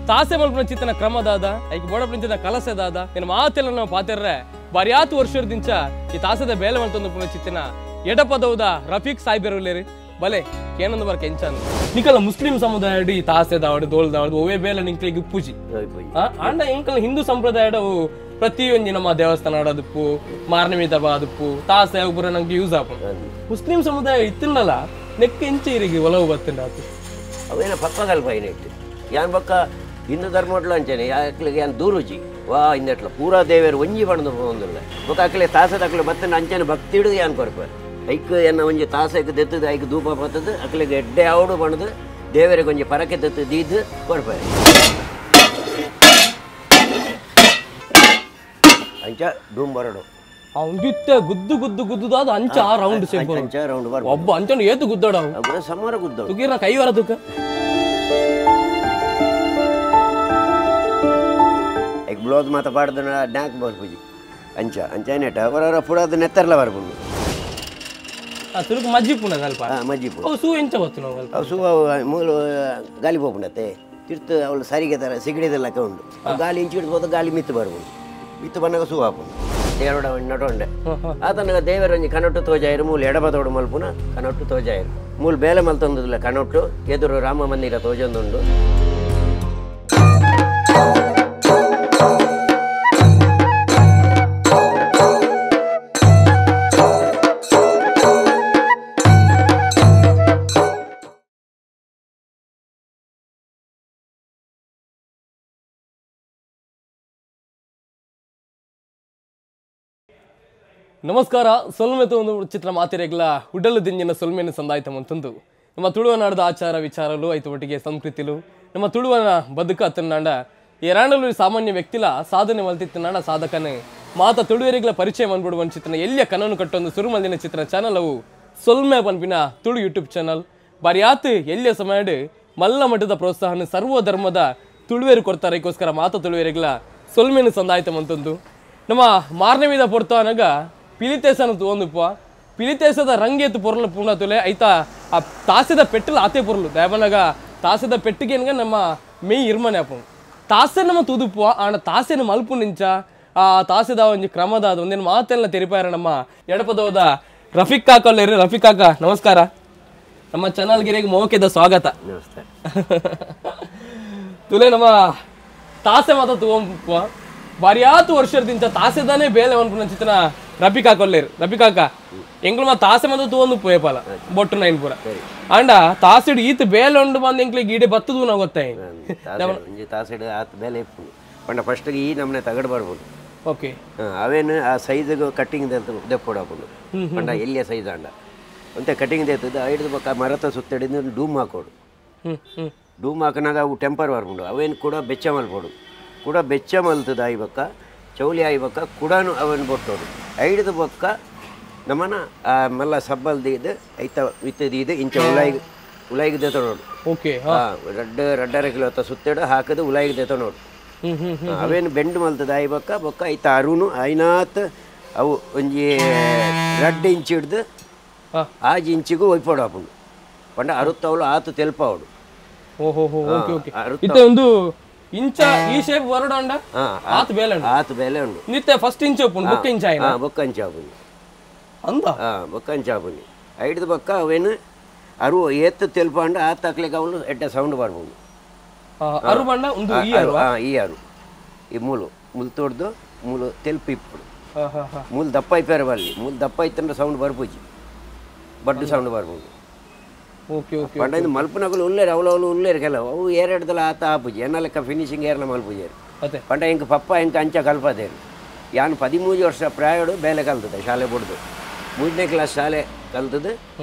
ತಾಸೆ ಮಲ್ಪುನ ಚಿತ್ತನ ಕ್ರಮದಾದ ಐಕ್ ಬೋಡಪ್ಪಿನ ಕಲಸೆದಾದ ನಿನ್ನ ಮಾತೆಲ್ಲ ನಾವು ಪಾತೆರ್ರೆ ಬಾರ್ಯಾತು ವರ್ಷದಿಂಚ ಈ ತಾಸೆದ ಬೇಲೆ ಮಲ್ತೊಂದು ಪುನ ಚಿತ್ತನ ಎಡಪದೌದ ರಫೀಕ್ ಸಾಯ್ಬೆರುಲೇರಿ ಬಲೆ ಏನಂದು ಬರ ಕೆಂಚಾನು ನಿಕಲ ಮುಸ್ಲಿಂ ಸಮುದಾಯ ಈ ತಾಸೆದಾವಡು ದೋಲ್ದಾವಡು ಒವೇ ಬೇಲೆ ನಿಂಕ್ಲಿಗೆ ಪೂಜಿ ಆಂಡ ಇಂಕಲ ಹಿಂದೂ ಸಂಪ್ರದಾಯದ ಪ್ರತಿಯೊಂದು ನಮ್ಮ ದೇವಸ್ಥಾನ ಆಡೋದಪ್ಪು ಮಾರನಮಿ ದಬಾದಪ್ಪು ತಾಸೆ ಒಬ್ಬರ ನಂಗೆ ಯೂಸ್ ಆಪು ಮುಸ್ಲಿಂ ಸಮುದಾಯ ಇತ್ತಿನಲ್ಲ ನೆಕ್ಕ ಎಂಚ ಇರಿಗೆ ಒಲವು ಬತ್ತಿನ ಆತು ಅವೇನ ಪಕ್ಕಗಲ್ಪ ಏನಿತ್ತು ಯಾನ್ ಪಕ್ಕ ಹಿಂದೂ ಧರ್ಮ ಅಂಚನೆ ಯಾಕ್ಲಿಗೆ ಯಾನ್ ದೂರುಜಿ ವಾ ಇಂದಟ್ಲ ಪೂರಾ ದೇವರು ಒಂಜಿ ಪಣದು ಪೋಂದಿಲ್ಲ ಬೊಕ್ಕ ಅಕ್ಲೆ ತಾಸೆ ಅಕ್ಲೆ ಬತ್ತನ ಅಂಚನೆ ಭಕ್ತಿ ಹಿಡಿದು ಯಾನ್ ಕೊರ್ಪ ಐಕ್ ಎನ್ನ ಒಂಜಿ ತಾಸೆಗೆ ದೆತ್ತದು ಐಕ್ ಧೂಪ ಬತ್ತದು ಅಕ್ಲೆಗೆ ಎಡ್ಡೆ ಆವಡು ಬಣದು ದೇವರಿಗೆ ಒಂಜಿ ಪರಕೆ ದೆತ್ತು ದೀದು ಕೊರ್ಪ ಅಂಚ ಡೂಮ್ ಬರಡು ಅಂಗಿತ್ತೆ ಗುದ್ದು ಗುದ್ದು ಗುದ್ದುದಾದ ಅಂಚ ಆ ರೌಂಡ್ ಶೇಪ್ ಅಂಚ ರೌಂಡ್ ಬರ ಒಬ್ಬ ಅಂಚನ ಏತು ಗುದ್ದಡ ಅಬ್ಬರ ಸಮಾರ ಗುದ್ದಡ ತುಗೀರ್ನ ಕೈ ವರದುಕ ಎಗ್ ಬ್ಲೌಸ್ ಮಾತ ಪಾಡ್ದನ ಡ್ಯಾಕ್ ಬರ್ಪುಜಿ ಅಂಚ ಅಂಚ ನೆಟ ಅವರವರ ಪುಡದ ನೆತ್ತರ್ಲ ಬರ್ಪುಂಡು ಆ ತುರುಕು ಮಜ್ಜಿಪುಂಡ ಅಲ್ಪ ಹಾ ಮಜ್ಜಿಪು ಅವು ಸೂ ಎಂಚ ಬತ್ತು ನಾವು ಅವು ಸೂ ಮೂಲು ಗಾಲಿ ಪೋಪುಂಡತ್ತೆ ತಿರ್ತು ಅವಳು ಸರಿಗೆ ತರ ಸಿಗಡಿದ ಲೆಕ್ಕ ಉಂಡು ಗಾಲಿ ಇಂಚು ಹಿಡಿದು ಗಾಲಿ ಮಿತ್ತು ಬರ್ಪುಂಡು ಮಿತ್ತು ಬನ್ನಗ ಸೂ ಆಪುಂಡು ದೇವರೋಡ ನಟೊಂಡೆ ಆತನಗ ದೇವರ ಒಂಜಿ ಕನೊಟ್ಟು ತೋಜಾಯರು ಮೂಲು ಎಡಬದೋಡು ಮಲ್ಪುನ ಕನೊಟ್ಟು ತೋಜಾಯರು ಮೂಲು ಬೇಲೆ ಮಲ್ತೊಂದಿಲ್ಲ ಕನೊಟ್ಟು ಎದುರು ರಾಮ ಮಂದಿರ ತೋಜೊಂದುಂಡು ನಮಸ್ಕಾರ ಸೊಲ್ಮೆತು ಒಂದು ಚಿತ್ರ ಮಾತಿರೆಗ್ಲ ಉಡಲು ದಿಂಜಿನ ಸೊಲ್ಮೆಯನ್ನು ಸಂದಾಯ್ತ ಅಂತಂದು ನಮ್ಮ ತುಳುವನಾಡದ ಆಚಾರ ವಿಚಾರಲು ಐತು ಒಟ್ಟಿಗೆ ಸಂಸ್ಕೃತಿಲು ನಮ್ಮ ತುಳುವನ ಬದುಕು ಅತ್ತನಾಂಡ ಏರಾಂಡಲು ಸಾಮಾನ್ಯ ವ್ಯಕ್ತಿಲ ಸಾಧನೆ ಮಲ್ತಿತ್ತನಾಡ ಸಾಧಕನೇ ಮಾತ ತುಳುವರಿಗಳ ಪರಿಚಯ ಬಂದ್ಬಿಡುವ ಚಿತ್ರನ ಎಲ್ಲಿಯ ಕನನು ಕಟ್ಟೊಂದು ಸುರುಮಲ್ದಿನ ಚಿತ್ರ ಚಾನಲ್ ಅವು ಸೊಲ್ಮೆ ಪನ್ಪಿನ ತುಳು ಯೂಟ್ಯೂಬ್ ಚಾನಲ್ ಬಾರಿಯಾತು ಎಲ್ಲಿಯ ಸಮಯಡು ಮಲ್ಲ ಮಟ್ಟದ ಪ್ರೋತ್ಸಾಹನ ಸರ್ವ ಧರ್ಮದ ತುಳುವೇರು ಕೊಡ್ತಾರೆ ಇದಕ್ಕೋಸ್ಕರ ಮಾತ ತುಳುವೇರಿಗಳ ಸೊಲ್ಮೆಯನ್ನು ಸಂದಾಯ್ತ ಅಂತಂದು ನಮ್ಮ ಮಾರನೇ ಪೊರ್ತು ಅನಗ ಪಿಲಿತೇಸನ ತೋಂದುಪ್ಪ ಪಿಲಿತೇಸದ ರಂಗೇತು ಪೊರ್ಲು ಪೂರ್ಣ ತುಲೆ ಐತಾ ಆ ತಾಸೆದ ಪೆಟ್ಟಲು ಆತೆ ಪೊರ್ಲು ದಯಬನಗ ತಾಸೆದ ಪೆಟ್ಟಿಗೆ ನಮ್ಮ ಮೇಯ್ ಇರ್ಮನೆ ಅಪ್ಪ ತಾಸೆ ನಮ್ಮ ತೂದುಪ್ಪ ಆಣ ತಾಸೆನ ಮಲ್ಪು ನಿಂಚ ಆ ತಾಸೆದ ಒಂಜಿ ಕ್ರಮದ ಅದು ಒಂದೇನು ಮಾತೆಲ್ಲ ತೆರಿಪಾರ ನಮ್ಮ ಎಡಪದೋದ ರಫೀಕ್ ಕಾಕ ಅಲ್ಲೇರಿ ರಫೀಕ್ ಕಾಕ ನಮಸ್ಕಾರ ನಮ್ಮ ಚಾನಲ್ಗಿರಿಗೆ ಮೋಕೆದ ಸ್ವಾಗತ ನಮಸ್ತೆ ತುಲೆ ನಮ್ಮ ತಾಸೆ ಮಾತ ತೂಂಪ ಬಾರಿಯಾತು ವರ್ಷದಿಂದ ತಾಸೆದಾನೆ ಬೇಲೆ ಅನ್ಪುನ ಚಿತ್ರನ ರಫಿ ಕಾಕ ಒಲ್ಲೇರು ರಫಿ ಕಾಕ ಎಂಗ್ಳು ಮಾ ತಾಸೆ ಮಾತ ತೂವೊಂದು ಪೋಯಪಾಲ ಬೊಟ್ಟು ನೈನ್ ಪೂರ ಅಂಡ ತಾಸೆಡು ಈತ ಬೇಲೆ ಉಂಡು ಬಂದು ಎಂಕ್ಲಿಗೆ ಈಡೆ ಬತ್ತದು ನಾವು ಗೊತ್ತಾಯಿ ಒಂಜಿ ತಾಸೆಡು ಆತ ಬೇಲೆ ಇಪ್ಪುಂಡು ಪಂಡ ಫಸ್ಟ್ಗೆ ಈ ನಮ್ಮನೆ ತಗಡು ಬರ್ಬೋದು ಓಕೆ ಅವೇನು ಆ ಸೈಜ್ಗೆ ಕಟ್ಟಿಂಗ್ ದೆಪ್ಪೊಡಾಪುಂಡು ಪಂಡ ಎಲ್ಲಿಯ ಸೈಜ್ ಅಂಡ ಒಂತೆ ಕಟ್ಟಿಂಗ್ ದೆತ್ತದು ಐಡ್ದು ಬೊಕ್ಕ ಮರತ ಸುತ್ತಡಿಂದ ಡೂಮ್ ಹಾಕೋಡು ಡೂಮ್ ಹಾಕಿನಾಗ ಅವು ಟೆಂಪರ್ ಬರ್ಪುಂಡು ಅವೇನು ಕೂಡ ಬೆಚ್ಚ ಮಲ್ಪೋಡು ಕೂಡ ಬೆಚ್ಚ ಮಲ್ತದ ಆಯ್ಬಕ್ಕ ಚೌಲಿ ಆಯ್ಬಕ್ಕ ಕುಡಾನು ಅವನು ಬೊಟ್ಟೋಡು ಐಡ್ದು ಬೊಕ್ಕ ನಮ್ಮನ ಆ ಮಲ್ಲ ಸಬ್ಬಲ್ದು ಐತ ಇತ್ತದ ಇಂಚ ಉಲಾಯಿಗೆ ಉಲಾಯಿಗೆ ದೆತೊನೋಡು ಓಕೆ ಹಾಂ ರಡ್ಡ ರಡ್ಡರ ಕಿಲೋ ಸುತ್ತೇಡು ಹಾಕದು ಉಲಾಯಿಗೆ ದೆತೊನೋಡು ಅವೇನು ಬೆಂಡು ಮಲ್ತದ ಆಯ್ಬಕ್ಕ ಬೊಕ್ಕ ಐತ ಅರುನು ಐನಾತ್ ಅವು ಒಂಜಿ ರಡ್ಡು ಇಂಚು ಹಿಡ್ದು ಆಜ್ ಇಂಚಿಗೂ ಒಯ್ಪೋಡು ಹಾಪುಂಡು ಪಂಡ ಅರುತ್ತವಳು ಆತು ತೆಲ್ಪಾವಡು ಓಹೋ ಓಕೆ ಓಕೆ ಇತ್ತೆ ಒಂದು ಇಂಚ ಈ ಶೇಪ್ ಬರಡ ಅಂಡ ಆತ ಬೇಲೆ ಉಂಡು ಆತ ಬೇಲೆ ಉಂಡು ನಿತ್ಯ ಫಸ್ಟ್ ಇಂಚ ಉಪ್ಪುಂಡು ಬೊಕ್ಕ ಇಂಚ ಆಯ್ನ ಬೊಕ್ಕ ಇಂಚ ಆಪುಂಡು ಅಂದ ಹಾಂ ಬೊಕ್ಕ ಇಂಚ ಆಪುಂಡು ಐಡ್ದು ಬೊಕ್ಕ ಅವೇನು ಅರು ಏತ್ತು ತೆಲ್ಪಾಂಡ ಆತ ಹಾಕ್ಲಿಕ್ಕೆ ಅವನು ಎಡ್ಡೆ ಸೌಂಡ್ ಬರ್ಬೋದು ಅರು ಬಂಡ ಒಂದು ಈ ಅರು ಹಾಂ ಈ ಅರು ಈ ಮೂಲು ಮುಲ್ ತೋಡ್ದು ಮೂಲು ತೆಲ್ಪು ಇಪ್ಪುಡು ಮೂಲು ದಪ್ಪ ಇಪ್ಪಾರ ಬರಲಿ ಮೂಲು ದಪ್ಪ ಇತ್ತಂದ್ರೆ ಸೌಂಡ್ ಬರ್ಪುಜಿ ಬಡ್ಡು ಸೌಂಡ್ ಬರ್ಬೋದು ಓಕೆ ಓಕೆ ಪಂಡ ಇದು ಮಲ್ಪನಗಳು ಉಲ್ಲೇರು ಅವಳು ಅವಳು ಉಲ್ಲೇರು ಕೆಲವು ಅವು ಏರೆಡ್ದಲ್ಲ ಆತ ಆಪುಜಿ ಎನ್ನ ಲೆಕ್ಕ ಫಿನಿಶಿಂಗ್ ಏರ್ಲ ಮಲ್ಪುಜೇರು ಪಂಡ ಇಂಕ ಪಪ್ಪ ಇಂಕ ಅಂಚ ಕಲ್ಪದೇರು ಯಾನ್ 13 ವರ್ಷ ಪ್ರಾಯಡು ಬೇಲೆ ಕಲ್ತದೆ ಶಾಲೆ ಬುಡ್ದು 3ನೇ ಕ್ಲಾಸ್ ಶಾಲೆ ಕಲ್ತದ್ದು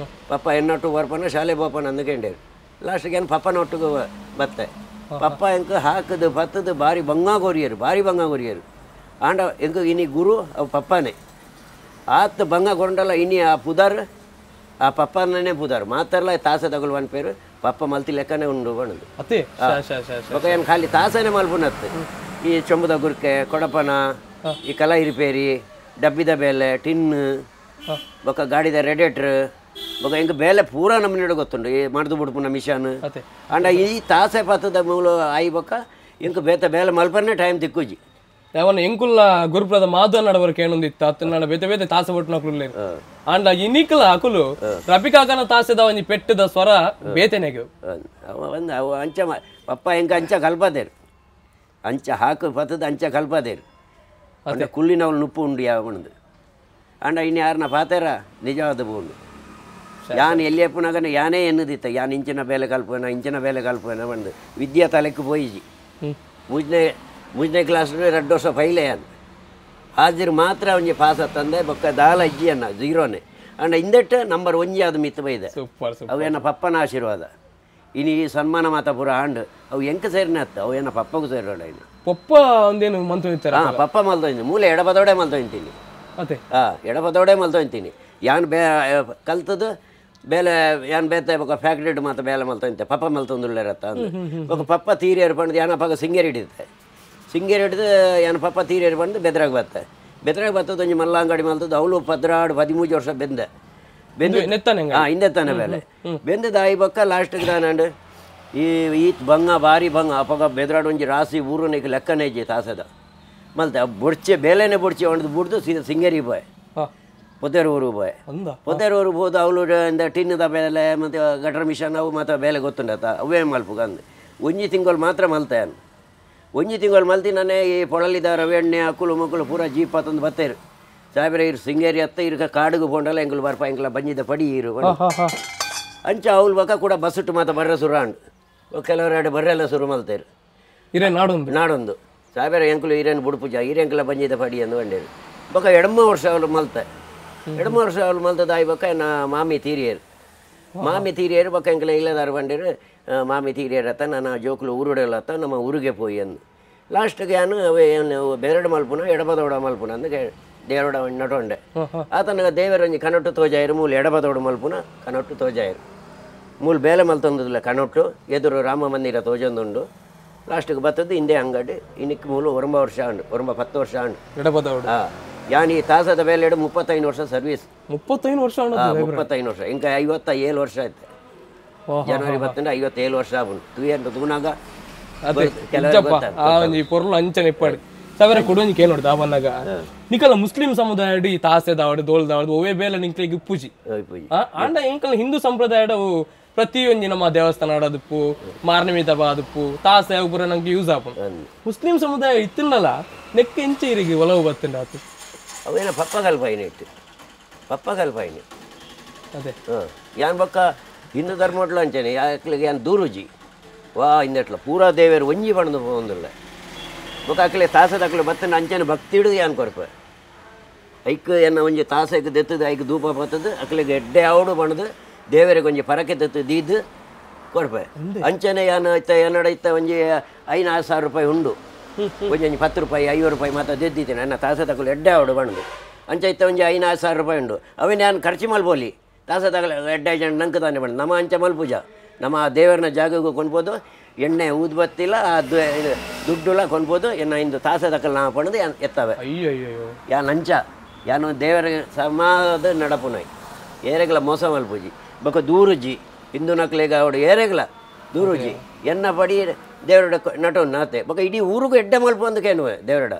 ಪಪ್ಪ ಎನ್ನೊಟ್ಟು ಬರ್ಪನ ಶಾಲೆ ಬೋಪನ ಅಂದ್ಕೊಂಡೇರು ಲಾಸ್ಟಿಗೆ ಏನು ಪಪ್ಪನ ಒಟ್ಟಿಗೆ ಬತ್ತೆ ಪಪ್ಪ ಇಂಕ ಹಾಕದು ಬತ್ತದು ಭಾರಿ ಬಂಗ ಕೊರಿಯರು ಭಾರಿ ಬಂಗ ಕೊರಿಯರು ಆಂಡ ಇಂಕ ಇನಿ ಗುರು ಅವು ಪಪ್ಪನೇ ಆತ ಬಂಗ ಕೊಂಡಲ್ಲ ಇನಿ ಆ ಪುದಾರ್ ಆ ಪಪ್ಪನೇ ಪುದಾರ್ ಮಾತಾರಲ್ಲ ತಾಸೆ ತಗೊಳ್ಳು ಅನ್ಪೇರು ಪಪ್ಪ ಮಲ್ತಿ ಲೆಕ್ಕನೇ ಉಂಡು ಬಣ್ಣದು ಅತ್ತೆ ಬೊಕ ಏನು ಖಾಲಿ ತಾಸನೆ ಮಲ್ಪುನತ್ತು ಈ ಚೊಂಬುದ ಗುರ್ಕೆ ಕೊಡಪನ ಈ ಕಲಾಯಿ ರಿಪೇರಿ ಡಬ್ಬಿದ ಬೇಲೆ ಟಿನ್ ಬೊಕ ಗಾಡಿದ ರೆಡೇಟ್ರ್ ಬೊಕ ಇಂಕ ಬೇಲೆ ಪೂರ ನಮ್ಮ ನೀಡು ಗೊತ್ತುಂಡು ಈ ಮಡ್ದು ಬುಡ್ಪುನ ಮಿಷನ್ ಅಂಡ ಈ ತಾಸೆ ಪತ್ತದ ಮೂಲ ಆಯಿ ಬೊಕ ಇಂಕ ಬೇತ ಬೇಲೆ ಮಲ್ಪನೆ ಟೈಮ್ ತಿಕ್ಕುಜಿ ಯಾವನ ಎಂಕುಲ್ಲ ಗುರುಪ್ರದ ಮಾಧವ ನಡವರ್ ಕೇಣೊಂದಿತ್ತ ಅತ್ತನಾಡ ಬೇತೆ ಬೇತೆ ತಾಸೆ ಒಟ್ಟುನಕುಲು ಆಂಡ ಇನಿಕಲ ಅಕುಲು ರಪಿಕಾಕನ ತಾಸೆದ ಒಂಜಿ ಪೆಟ್ಟದ ಸ್ವರ ಬೇತೆನೆಗೆ ಒಂದು ಅವು ಅಂಚ ಪಪ್ಪ ಎಂಕ ಅಂಚ ಕಲ್ಪದೇರು ಅಂಚ ಹಾಕು ಪತ್ತದ ಅಂಚ ಕಲ್ಪದೇರು ಅಂದ್ರೆ ಕುಳ್ಳಿನವಳು ನುಪ್ಪು ಉಂಡು ಯಾವ ಉಂಡು ಅಂಡ ಇನ್ನು ಯಾರನ್ನ ಪಾತೇರ ನಿಜವಾದ ಉಂಡು ಯಾನ್ ಎಲ್ಲಿ ಎಪ್ಪುನಾಗನೆ ಯಾನೇ ಎನ್ನುದಿತ್ತ ಯಾನ್ ಇಂಚಿನ ಬೇಲೆ ಕಲ್ಪನ ಇಂಚಿನ ಬೇಲೆ ಕಲ್ಪನ ಬಂದು ವಿದ್ಯಾ ತಲೆಕ್ಕು ಪೋಯಿಜಿ ಮೂಜನೇ ಮೂಜನೇ ಕ್ಲಾಸ್ ಎರಡು ವರ್ಷ ಫೈಲೆ ಯಾನ್ ಹಾಜರು ಮಾತ್ರ ಒಂಜಿ ಪಾಸ್ ತಂದೆ ಬೊಕ್ಕ ದಾಲ ಇಜ್ಜಿ ಅನ್ನ ಜೀರೋನೆ ಅಂಡ ಇಂದೆಟ್ ನಂಬರ್ ಒಂಜಿ ಅದು ಮಿತ್ತು ಬೈದೆ ಅವು ಏನ ಪಪ್ಪನ ಆಶೀರ್ವಾದ ಇನಿ ಈ ಸನ್ಮಾನ ಮಾತ ಪೂರ ಆಂಡ್ ಅವು ಎಂಕ ಸೇರಿನ ಅತ್ತ ಅವು ಏನ ಪಪ್ಪಗೂ ಸೇರೋಡ ಇನ್ನು ಪಪ್ಪ ಒಂದೇನು ಮಂತು ಹಾಂ ಪಪ್ಪ ಮಲ್ತೊಂದು ಮೂಲೆ ಎಡಬದೋಡೆ ಮಲ್ತೊಂತೀನಿ ಹಾಂ ಎಡಬದೋಡೆ ಮಲ್ತೊಂತೀನಿ ಯಾನ್ ಬೇ ಕಲ್ತದ್ದು ಬೇಲೆ ಯಾನ್ ಬೇತೆ ಬೊಕ್ಕ ಫ್ಯಾಕ್ಟ್ರಿ ಮಾತ ಬೇಲೆ ಮಲ್ತೊಂತೆ ಪಪ್ಪ ಮಲ್ತೊಂದುಳ್ಳೇರತ್ತ ಅಂದು ಬೊಕ್ಕ ಪಪ್ಪ ತೀರಿಯರು ಪಂಡ್ದು ಯಾನ ಪಕ್ಕ ಸಿಂಗೇರಿ ಹಿಡಿತೆ ಸಿಂಗೇರಿ ಹಿಡಿದು ಯಾನ ಪಪ್ಪ ತೀರಿಯರು ಪಂಡ್ದು ಬೆದ್ರಾಗ ಬತ್ತೆ ಬೆದ್ರಾಗ ಬತ್ತದ ಒಂಜಿ ಮಲ್ಲ ಅಂಗಡಿ ಮಲ್ತದ್ದು ಅವಳು 12 13 ವರ್ಷ ಬೆಂದೆ ಬೆಂದು ಹಾಂ ಹಿಂದೆ ತಾನೆ ಬೇಲೆ ಬೆಂದದ ಆಯಿ ಬೊಕ್ಕ ಲಾಸ್ಟಿಗೆ ತಾನಂಡು ಈ ಈತ್ ಬಂಗ ಭಾರಿ ಬಂಗ ಅಪಗ ಬೆದ್ರಾಡು ಒಂಜಿ ರಾಸಿ ಊರುನಿಗೆ ಲೆಕ್ಕನೇ ಇಜ್ಜಿ ತಾಸದ ಮಲ್ತೆ ಬೊಡ್ಚೆ ಬೇಲೆನೇ ಬೊಡ್ಚೆ ಹೊಂಡ್ದು ಬುಡ್ದು ಸೀದಾ ಸಿಂಗೇರಿ ಬಾಯ್ ಪೊತೇರು ಊರು ಬಾಯ್ ಪೊತೇರು ಊರು ಹೋದ ಅವಳು ಇಂದ ಟಿನ್ನದ ಬೇಲೆ ಮತ್ತು ಗಟರ್ ಮಿಷನ್ ಅವು ಮತ್ತು ಬೇಲೆ ಗೊತ್ತುಂಡತ್ತ ಅವೇ ಮಲ್ಪುಗ ಅಂದು ಒಂಜಿ ತಿಂಗಳು ಮಾತ್ರ ಮಲ್ತೆ ಅನ್ ಒಂಜಿ ತಿಂಗಳು ಮಲ್ತಿ ನಾನೇ ಈ ಪೊಳಲಿದ ರವೆಣ್ಣೆ ಅಕ್ಕುಲು ಮಕ್ಕಳು ಪೂರ ಜೀಪ್ ತಂದು ಬತ್ತೇರು ಸಾಹೇಬ್ರೆ ಇರು ಸಿಂಗೇರಿ ಅತ್ತ ಇರುಕ ಕಾಡುಗು ಪೋಂಡಲ್ಲ ಎಂಕುಲು ಬರ್ಪ ಎಂಕಲ ಬಂಜಿದ ಪಡಿ ಇರು ಅಂಚ ಅವ್ಲು ಬಕ್ಕ ಕೂಡ ಬಸ್ಸುಟ್ಟು ಮಾತ ಬರ್ರೆ ಸುರು ಅಂಡು ಕೆಲವರು ಎರಡು ಬರ್ರೆಲ್ಲ ಸುರು ಮಲ್ತೇರು ಇರೇ ನಾಡೊಂದು ನಾಡೊಂದು ಸಾಹೇಬ್ರೆ ಎಂಕುಲು ಹಿರೇನು ಬುಡುಪುಜ ಹಿರೇಂಕಲ ಬಂಜಿದ ಪಡಿ ಅಂದು ಬಂಡೇರು ಬೊಕ್ಕ ಎಡಮ ವರ್ಷ ಅವಳು ಮಲ್ತೆ ಎಡಮ ವರ್ಷ ಅವಳು ಮಲ್ತದ ಆಯ್ ಬೊಕ್ಕ ನಾ ಮಾಮಿ ತೀರಿಯರು ಮಾಮಿ ತೀರಿಯರು ಬೊಕ್ಕ ಎಂಕಲ ಇಲ್ಲದಾರು ಬಂಡೇರು ಮಾಮಿ ತೀರಿಯರತ್ತ ನಾನು ಜೋಕುಲು ಊರುಡಲತ್ತ ನಮ್ಮ ಊರಿಗೆ ಪೋಯಿ ಅಂದು ಲಾಸ್ಟ್ಗೆ ಯಾನು ಅವೇ ಏನು ಬೇರೆಡು ಮಲ್ಪುನ ಎಡಬದೋಡ ಮಲ್ಪುನ ಅಂದು ದೇವರೋಡ ನಟೊಂಡೆ ಆತನಗ ದೇವರೊಂಜಿ ಕನೊಟ್ಟು ತೋಜಾಯರು ಮೂಲು ಎಡಬದೋಡು ಮಲ್ಪುನ ಕನೊಟ್ಟು ತೋಜಾಯರು ಮೂಲು ಬೇಲೆ ಮಲ್ತೊಂದಿಲ್ಲ ಕನೊಟ್ಟು ಎದುರು ರಾಮ ಮಂದಿರ ತೋಜೊಂದುಂಡು ಲಾಸ್ಟಿಗೆ ಬತ್ತದ್ದು ಹಿಂದೆ ಅಂಗಡಿ ಇನ್ನಕ್ಕೆ ಮೂಲು 9 ವರ್ಷ ಆಂಡು 9 ವರ್ಷ ಆಂಡು ಎಡಬದೋಡು ಹಾಂ ಯಾನ್ ಈ ತಾಸದ ಬೇಲೆ 35 ವರ್ಷ ಸರ್ವಿಸ್ 35 ವರ್ಷ 35 ವರ್ಷ ಇಂಕ 57 ವರ್ಷ ಆಯ್ತು ಜನವರಿ ಬತ್ತಂದ್ರೆ 57 ವರ್ಷ ಆಗುಂಡು ತೂಯಂತ ತೂನಾಗ ಒಂಜಿ ಪೊರ್ಲು ಅಂಚನೆ ಇಪ್ಪಾಡಿ ಸಾವಿರ ಕೊಡೊಂಜಿ ಕೇಳೋಡು ದಾವನ್ನಾಗ ನಿಕಲ ಮುಸ್ಲಿಂ ಸಮುದಾಯ ಈ ತಾಸೆ ದಾವಡು ದೋಲ್ ದಾವಡು ಒವೇ ಬೇಲೆ ನಿಂಕ್ಲಿಗೆ ಪೂಜಿ ಆಂಡ ಎಂಕಲ್ ಹಿಂದೂ ಸಂಪ್ರದಾಯ ಪ್ರತಿಯೊಂಜಿ ನಮ್ಮ ದೇವಸ್ಥಾನ ಆಡೋದಪ್ಪು ಮಾರ್ನಮಿ ದಬ ಅದಪ್ಪು ತಾಸೆ ಅವು ಪೂರ ನಂಗೆ ಯೂಸ್ ಆಪುಂಡು ಮುಸ್ಲಿಂ ಸಮುದಾಯ ಇತ್ತಿಲ್ಲಲ್ಲ ನೆಕ್ ಎಂಚೆ ಇರಿಗೆ ಒಲವು ಬತ್ತುಂಡ ಆತು ಅವೇನ ಪಪ್ಪ ಕಲ್ಪಾಯಿನ ಇಟ್ಟು ಪಪ್ಪ ಕಲ್ಪಾಯಿನ ಅದೇ ಹಾಂ ಯಾನ್ ಬೊಕ್ಕ ಹಿಂದೂ ಧರ್ಮಟ್ಲು ಅಂಚನೆ ಯಾಕ್ಲಿಗೆ ಯಾನ್ ದೂರುಜಿ ವಾ ಇಂದಟ್ಲ ಪೂರಾ ದೇವರು ಒಂಜಿ ಪಣದು ಪೋವೊಂದುಲ್ಲ ಬೊಕ್ಕ ಅಕ್ಲೆ ತಾಸದ ಅಕ್ಲೆ ಬತ್ತನ ಅಂಚನೆ ಭಕ್ತಿ ಹಿಡಿದು ಯಾನ್ ಕೊರ್ಪ ಐಕ್ ಎನ್ನ ಒಂಜಿ ತಾಸಕ್ಕೆ ದೆತ್ತದು ಐಕ್ ಧೂಪ ಬತ್ತದು ಅಕ್ಲೆಗೆ ಎಡ್ಡೆ ಆವಡು ಬಣದು ದೇವರಿಗೆ ಒಂಜಿ ಪರಕೆ ದೆತ್ತು ದೀದು ಕೊರ್ಪ ಅಂಚನೆ ಯಾನ್ ಇತ್ತ ಎನ್ನಡ ಇತ್ತ ಒಂಜಿ 5-6 ಸಾವಿರ ರೂಪಾಯಿ ಉಂಡು ಒಂಜಿ ಒಂಜಿ 10 ರೂಪಾಯಿ 50 ರೂಪಾಯಿ ಮಾತ್ರ ದೆದ್ದಿದ್ದೇನೆ ನನ್ನ ತಾಸದ ಅಕ್ಲು ಎಡ್ಡೆ ಆವಡು ಬಣದು ಅಂಚ ಇತ್ತ ಒಂಜಿ 5-6 ಸಾವಿರ ರೂಪಾಯಿ ಉಂಡು ಅವನ್ನ ಯಾನ್ ಖರ್ಚು ಮಲ್ಪೋಲಿ ತಾಸದ ಅಕ್ಲೆ ಎಡ್ಡೆ ಜನ ನಂಗೆ ತಾನೆ ಬಣ್ಣ ನಮ್ಮ ಅಂಚೆ ಮಲ್ಪೂಜ ನಮ್ಮ ಆ ದೇವರನ್ನ ಜಾಗಕ್ಕೆ ಕೊಂಡ್ಬೋದು ಎಣ್ಣೆ ಊದ್ಬತ್ತಿಲ್ಲ ದುಡ್ಡುಲ್ಲ ಕೊಂಡ್ಬೋದು ಎನ್ನ ಇಂದು ತಾಸದಕ್ಕಲ್ಲ ನಾ ಪಣದು ಎತ್ತವೆ ಅಯ್ಯೋ ಅಯ್ಯೋ ಯಾನ್ ಅಂಚ ಯಾನು ದೇವರ ಸಮಾದ ನಡಪುನಾಯ್ ಏರೆಗ್ಲ ಮೋಸ ಮಲ್ಪುಜಿ ಬೊಕ್ಕ ದೂರುಜಿ ಹಿಂದೂ ನಕ್ಲೆಗ ಅವಡು ಏರೆಗ್ಲ ದೂರುಜಿ ಎನ್ನ ಪಡಿ ದೇವರಡ ನಟೋನ್ ನಾತೆ ಬೊಕ್ಕ ಇಡೀ ಊರಿಗೂ ಎಡ್ಡೆ ಮಲ್ಪು ಅಂದಕೇನುವೆ ದೇವರಡ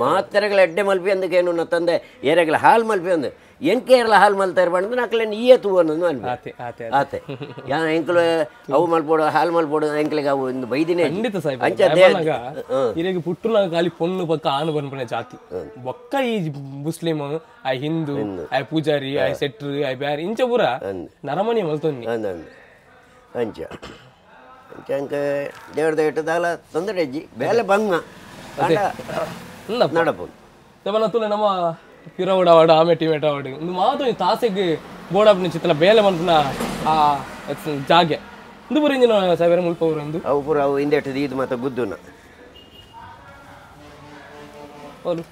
ಮಾತ್ರೆಗಳ ಎಡ್ಡೆ ಮಲ್ಪಿ ಅಂದಕೇನು ನ ತಂದೆ ಏರೆಗ್ಲ ಹಾಲು ಮಲ್ಪಿ ಅಂದು ಎಂಕೆ ಏರ್ಲ ಹಾಲು ಮಲ್ತಾರೆ ಬಂದು ನಕ್ಲೇನು ಈಯೇ ತೂ ಅನ್ನೋದು ಆತೆ ಆತೆ ಆತೆ ಯಾ ಎಂಕಲು ಅವು ಮಲ್ಪೋಡು ಹಾಲು ಮಲ್ಪೋಡು ಎಂಕ್ಲಿಗೆ ಅವು ಒಂದು ಬೈದಿನೇ ಖಂಡಿತ ಸಾಹೇಬ್ ಅಂಚ ಇರೆಗ್ ಪುಟ್ಟುನಾಗ ಖಾಲಿ ಪೊಣ್ಣು ಪಕ್ಕ ಆನು ಬನ್ಪುನ ಜಾತಿ ಬೊಕ್ಕ ಈ ಮುಸ್ಲಿಂ ಆ ಹಿಂದೂ ಆ ಪೂಜಾರಿ ಆ ಸೆಟ್ರು ಆ ಬ್ಯಾರಿ ಇಂಚ ಪೂರ ನರಮಣಿ ಮಲ್ತೊನ್ನಿ ಅಂಚ ಅಂಚ ಅಂಕ ದೇವರ ಇಟ್ಟದಾಲ ತೊಂದರೆ ಅಜ್ಜಿ ಬೇಲೆ ಬಂಗ ನಡಪು ತುಲೆ ನಮ್ಮ ಪಿರವಡ ಆವಡು ಆಮೆ ಟಿಮೇಟ ಆವಡು ಇಂದು ಮಾತು ಈ ತಾಸೆಗೆ ಬೋಡಾಪಿನ ಚಿತ್ರ ಬೇಲೆ ಮನ್ಪುನ ಆ ಜಾಗೆ ಇಂದು ಪೂರ ಇಂಜಿನ ಸಾವಿರ ಮುಲ್ಪ ಅವರು ಒಂದು ಅವು ಪೂರ ಅವು ಹಿಂದೆ ಇಟ್ಟದ್ದು ಇದು ಮಾತ್ರ ಗುದ್ದುನ ಅವರು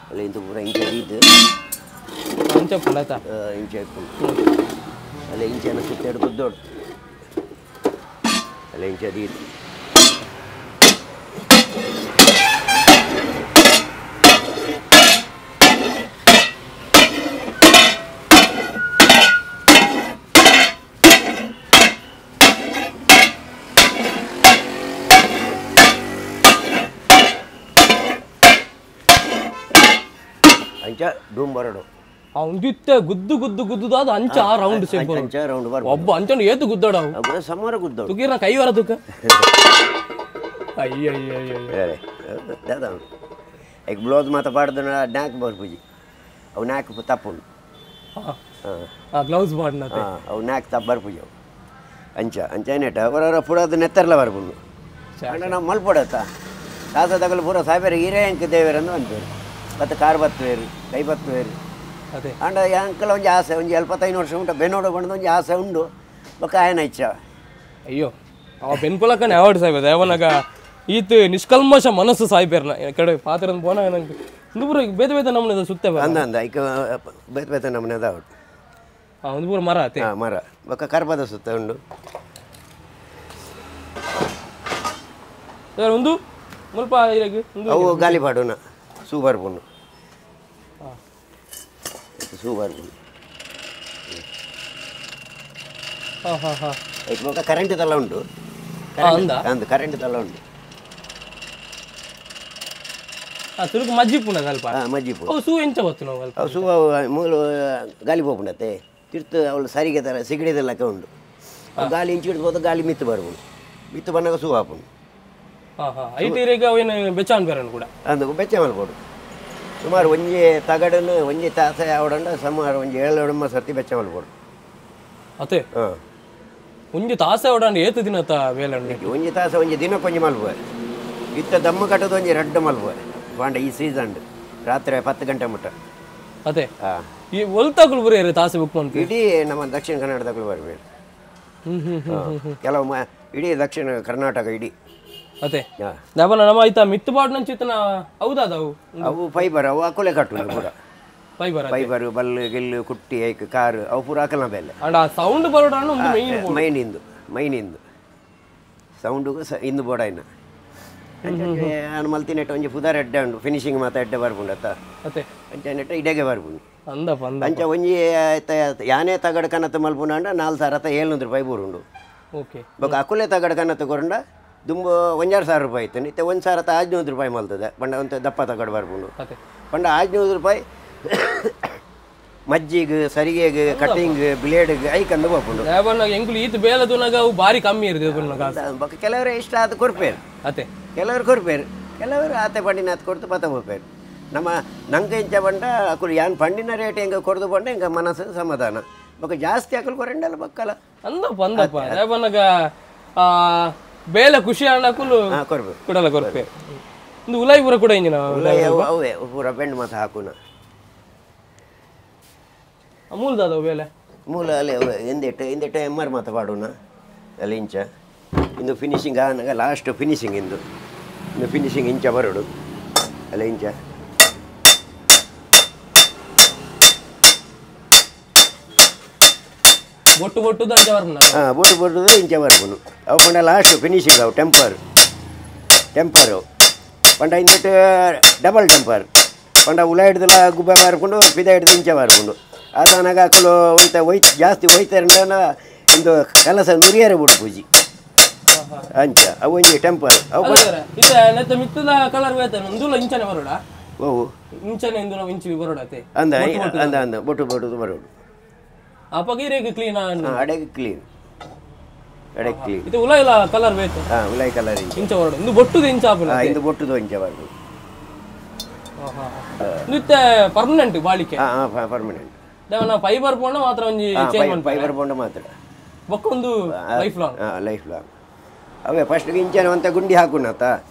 ಅಲ್ಲಿ ಇಂದು ಪೂರ ಇಂಚೆ ಇದು ಇಂಚ ಆಯ್ತಾ ಇಂಚೆ ಅಲ್ಲಿ ಇಂಚೆನ ಸುತ್ತೇಡು ಗುದ್ದೋಡು ಅಲ್ಲಿ ಇಂಚೆ ಇದು ಅಂಚ ಡೂಮ್ ಬರಡು ಒಂದಿತ್ತೆ ಗುದ್ದು ಗುದ್ದು ಗುದ್ದುದಾದ ಅಂಚ ರೌಂಡ್ ಶೇಪ್ ಅಂಚ ರೌಂಡ್ ಬರ ಒಬ್ಬ ಅಂಚನ ಏತು ಗುದ್ದಾಡ ಸಮಾರ ಗುದ್ದಾಡು ತುಗೀರ್ನ ಕೈ ವರ ತುಕ ಅಯ್ಯ ಅಯ್ಯ ಅಯ್ಯ ದಾದ ಈಗ ಬ್ಲೌಸ್ ಮಾತ ಪಾಡ್ದು ನಾಲ್ಕು ಬರ್ಪುಜಿ ಅವು ನಾಲ್ಕು ತಪ್ಪುಂಡು ಗ್ಲೌಸ್ ಪಾಡ್ನ ಅವು ನಾಲ್ಕು ತಪ್ಪು ಬರ್ಪುಜಿ ಅವು ಅಂಚ ಅಂಚ ಏನೇಟ ಅವರವರ ಪೂರ ನೆತ್ತರ್ಲ ಬರ್ಪುಂಡು ಅಂಡ ನಾವು ಮಲ್ಪೊಡತ್ತ ತಾಸ ತಗಲು ಪೂರ ಸಾಯ್ಬೇರು ಹಿರೇ ಅಂಕ ದೇವರಂದು ಅನ್ಪೇರು ಮತ್ತು ಕಾರ್ ಬತ್ತುವೇರು ಕೈ ಬತ್ತುವೇರು ಅದೇ ಅಂಡ ಅಂಕಲ ಒಂಜಿ ಆಸೆ ಒಂಜಿ 75 ವರ್ಷ ಉಂಟು ಬೆನ್ನೋಡು ಬಂದು ಒಂಜಿ ಆಸೆ ಉಂಡು ಬೊಕ್ಕ ಆಯನ ಇಚ್ಛ ಅಯ್ಯೋ ಅವ ಬೆನ್ಪುಲಕ್ಕನೆ ಅವಾರ್ಡ್ ಸಾಯ್ಬ ದೇವನಾಗ ಈತ ನಿಷ್ಕಲ್ಮಶ ಮನಸ್ಸು ಸಾಯ್ಬೇರ್ನ ಕಡೆ ಪಾತ್ರ ಪೋನ ನಂಗೆ ಒಂದು ಪೂರ ಬೇತೆ ಬೇತೆ ನಮೂನೆ ಸುತ್ತೆ ಅಂದ ಅಂದ ಐಕ ಬೇತೆ ಬೇತೆ ನಮೂನೆ ಅದ ಒಂದು ಪೂರ ಮರ ಅತ್ತೆ ಹಾಂ ಮರ ಬೊಕ್ಕ ಕರ್ಪದ ಸುತ್ತ ಉಂಡು ಸರ್ ಒಂದು ಮುಲ್ಪ ಅವು ಗಾಲಿ ಪಾಡುನ ಸೂ ಬರ್ಪುಂಡು ಸೂ ಬರ್ಪುಂಡು ಹಾಂ ಹಾಂ ಹಾಂ ಬೊಕ್ಕ ಕರೆಂಟ್ ತಲ್ಲ ಉಂಟು ಅಂದ ಕರೆಂಟ್ ತಲ್ಲ ಉಂಟು ತುರುಕು ಮಜ್ಜಿಪುಂಡ ಅಲ್ಪ ಮಜ್ಜಿಪು ಅವು ಸೂ ಎಂಚ ಗೊತ್ತು ನಾವು ಅಲ್ಪ ಅವು ಸೂ ಮೂಲ ಗಾಲಿ ಪೋಪುಂಡತ್ತೆ ತಿರ್ತು ಅವಳು ಸರಿಗೆ ಥರ ಸಿಗಡಿದೆಲ್ಲಕ್ಕೆ ಉಂಡು ಗಾಲಿ ಇಂಚು ಹಿಡ್ದು ಗಾಲಿ ಮಿತ್ತು ಬರ್ಪುಂಡು ಮಿತ್ತು ಬಂದಾಗ ಸೂ ಹಾಪುಂಡು ಹಾಂ ಹಾಂ ಐಟೀರಿಗೆ ಅವೇನು ಬೆಚ್ಚಾನ್ ಬೇರನ್ನು ಕೂಡ ಅಂದು ಬೆಚ್ಚ ಮಲ್ಪೋಡು ಸುಮಾರು ಒಂಜಿ ತಗಡನ್ನು ಒಂಜಿ ತಾಸ ಯಾವಡಂಡ ಸುಮಾರು ಒಂಜಿ ಏಳು ಸರ್ತಿ ಬೆಚ್ಚ ಮಲ್ಪೋಡು ಅತ್ತೆ ಹಾಂ ಒಂಜಿ ತಾಸೆ ಅವಡಂಡ ಏತು ದಿನತ ಬೇಲೆ ಒಂಜಿ ತಾಸ ಒಂಜಿ ದಿನಕ್ಕೆ ಒಂಜಿ ಮಲ್ಪುವೆ ಇತ್ತ ದಮ್ಮು ಕಟ್ಟೋದು ಒಂಜಿ ರಡ್ಡು ಮಲ್ಪುವೆ ಬಾಂಡ ಈ ಸೀಸನ್ ರಾತ್ರಿ 10 ಗಂಟೆ ಮುಟ್ಟ ಅದೇ ಹಾಂ ಈ ಒಲ್ತಾಕುಲು ಬರೀ ತಾಸೆ ಬುಕ್ ಮಾಡ್ತೀವಿ ಇಡೀ ನಮ್ಮ ದಕ್ಷಿಣ ಕನ್ನಡದಾಗಲು ಬರಬೇಕು ಕೆಲವು ಇಡೀ ದಕ್ಷಿಣ ಕರ್ನಾಟಕ ಇಡೀ ಅದೇ ನಮ್ಮ ನಮ್ಮ ಆಯ್ತಾ ಮಿತ್ತು ಬಾಡ್ ನಂಚಿತನ ಹೌದಾದವು ಅವು ಫೈಬರ್ ಅವು ಅಕುಲೆ ಕಟ್ಟು ಪೂರ ಫೈಬರ್ ಫೈಬರ್ ಬಲ್ಲು ಗಿಲ್ಲು ಕುಟ್ಟಿ ಐಕ್ ಕಾರು ಅವು ಪೂರ ಹಾಕಲ್ಲ ಬೆಲ್ಲ ಅಂಡ್ ಆ ಸೌಂಡ್ ಬರೋಡ ಒಂದು ಮೈನ್ ಮೈನಿಂದು ಮೈನಿಂದು ಸೌಂಡುಗು ಇಂದು ಬೋಡ ಇನ್ನ ನಾನು ಮಲ್ತಿನೆಟ್ಟ ಒಂಜಿ ಪುದಾರ್ ಎಡ್ಡೆ ಉಂಡು ಫಿನಿಶಿಂಗ್ ಮಾತ ಎಡ್ಡೆ ಬರ್ಪುಂಡು ಅತ್ತ ಅತ್ತೆ ಅಂಚ ನೆಟ್ಟ ಇಡೆಗೆ ಬರ್ಪುಂಡು ಅಂದಪ್ಪ ಅಂದ ಅಂಚ ಒಂಜಿ ಯಾನೇ ತಗಡ ಕನತ್ತು ಮಲ್ಪುಂಡ 4700 ರೂಪಾಯಿ ಬೂರುಂಡು ಓಕೆ ಬೊಕ್ಕ ಅಕುಲೆ ತಗಡ ಕನತ್ತು ಕೊರಂಡ ದುಂಬು 1500 ರೂಪಾಯಿ ಇತ್ತು ಇತ್ತೆ 1500 ರೂಪಾಯಿ ಮಲ್ತದೆ ಪಂಡ ಒಂದು ದಪ್ಪ ತಗಡು ಬರ್ಪುಂಡು ಅತ್ತೆ ಪಂಡ 500 ರೂಪಾಯಿ ಮಜ್ಜಿಗೆ ಸರಿಗೆಗೆ ಕಟಿಂಗ್ ಬ್ಲೇಡ್ಗೆ ಐಕಂದು ಹೋಗ್ಕೊಂಡು ಎಂಕುಲು ಈತ ಬೇಲೆ ತುನಗ ಅವು ಭಾರಿ ಕಮ್ಮಿ ಇರ್ತದೆ ಬೊಕ್ಕ ಕೆಲವರು ಇಷ್ಟ ಆದ ಕೊರ್ಪೇರು ಅತ್ತೆ ಕೆಲವರು ಕೊರ್ಪೇರು ಕೆಲವರು ಆತೆ ಪಂಡಿನ ಆತ ಕೊಡ್ತು ಪತ ಹೋಗ್ಪೇರು ನಮ್ಮ ನಂಗೆ ಇಂಚ ಬಂಡ ಅಕುಲು ಯಾನ್ ಪಂಡಿನ ರೇಟ್ ಹೆಂಗೆ ಕೊಡ್ದು ಬಂಡ ಹೆಂಗೆ ಮನಸ್ಸು ಸಮಾಧಾನ ಬೊಕ್ಕ ಜಾಸ್ತಿ ಅಕುಲು ಕೊರಂಡಲ್ಲ ಬಕ್ಕಲ ಅಂದಪ್ಪ ಅಂದಪ್ಪ ದೇವನಾಗ ಬೇಲೆ ಖುಷಿ ಅಣ್ಣಕುಲು ಕೊರ್ಪೇರು ಕೊಡಲ್ಲ ಕೊರ್ಪೇರು ಒಂದು ಉಲಾಯಿ ಪೂರ ಕೂಡ ಇಂಜಿನ ಉಲಾಯಿ ಅವೇ ಪೂರ ಬೆಂಡ್ ಮಾತ ಹಾಕುನ ಮೂಲ ದಾದ ಬೇಲೆ ಮೂಲ ಅಲ್ಲಿ ಹಿಂದಿಟ್ಟು ಹಿಂದಿಟ್ಟು ಎಮ್ ಆರ್ ಮಾತ ಪಾಡೋಣ ಅಲ್ಲಿ ಇಂಚ ಇಂದು ಫಿನಿಶಿಂಗ್ ಆನಾಗ ಲಾಸ್ಟ್ ಫಿನಿಶಿಂಗ್ ಇಂದು ಇಂದು ಫಿನಿಶಿಂಗ್ ಇಂಚ ಬರೋಡು ಅಲ್ಲಿ ಇಂಚ ಬೊಟ್ಟು ಬೊಟ್ಟುದು ಅಂಚ ಬರ್ಪುಂಡು ಹಾಂ ಬೊಟ್ಟು ಬೊಟ್ಟುದು ಇಂಚ ಬರ್ಪುಂಡು ಅವು ಪಂಡ ಲಾಸ್ಟ್ ಫಿನಿಶಿಂಗ್ ಅವು ಟೆಂಪರ್ ಟೆಂಪರು ಪಂಡ ಹಿಂದಿಟ್ಟು ಡಬಲ್ ಟೆಂಪರ್ ಪಂಡ ಉಲ ಹಿಡ್ದಲ್ಲ ಗುಬ್ಬ ಬಾರ್ಕೊಂಡು ಪಿದ ಹಿಡ್ದು ಇಂಚ ಬಾರ್ಕೊಂಡು ಆತನಾಗ ಅಕುಲು ಒಯ್ತ ಒಯ್ ಜಾಸ್ತಿ ಒಯ್ತಾರಂಡ ಇಂದು ಕೆಲಸ ನುರಿಯರೆ ಬಿಡು ಪೂಜಿ ಅಂಚ ಅವು ಒಂಜಿ ಟೆಂಪರ್ ಅವು ಮಿತ್ತದ ಕಲರ್ ಇಂದುಲ ಇಂಚನೆ ಬರೋಡ ಓ ಇಂಚನೆ ಇಂದು ಇಂಚಿ ಬರೋಡತೆ ಅಂದ ಅಂದ ಅಂದ ಬೊಟ್ಟು ಬೊಟ್ಟು ಬರೋಡು ಅಪಗೀರಿಗೆ ಕ್ಲೀನ್ ಅಡೆಗೆ ಕ್ಲೀನ್ ಅಡೆಗೆ ಕ್ಲೀನ್ ಇದು ಉಲ ಇಲ್ಲ ಕಲರ್ ಬೇಕು ಹಾಂ ಉಲೈ ಕಲರ್ ಇಂಚ ಇಂಚ ಬರೋಡು ಇಂದು ಬೊಟ್ಟುದು ಇಂಚ ಆಪುನ ಇಂದು ಬೊಟ್ಟುದು ಇಂಚ ಬರೋಡು ಇಂದು ಪರ್ಮನೆಂಟ್ ಬಾಳಿಕೆ ಹಾಂ ಹಾಂ ಪರ್ಮನೆಂಟ್ ದೇವನ ಫೈಬರ್ ಬೋಂಡ ಮಾತ್ರ ಒಂಜಿ ಚೇಂಜ್ ಮಾಡ್ತಾರೆ ಫೈಬರ್ ಬೋಂಡ ಮಾತ್ರ ಬೊಕ್ಕ ಒಂದು life long life long ಅವೇ ಫಸ್ಟ್ ಇಂಚನ ಅಂತ ಗುಂಡಿ ಹಾಕುನತ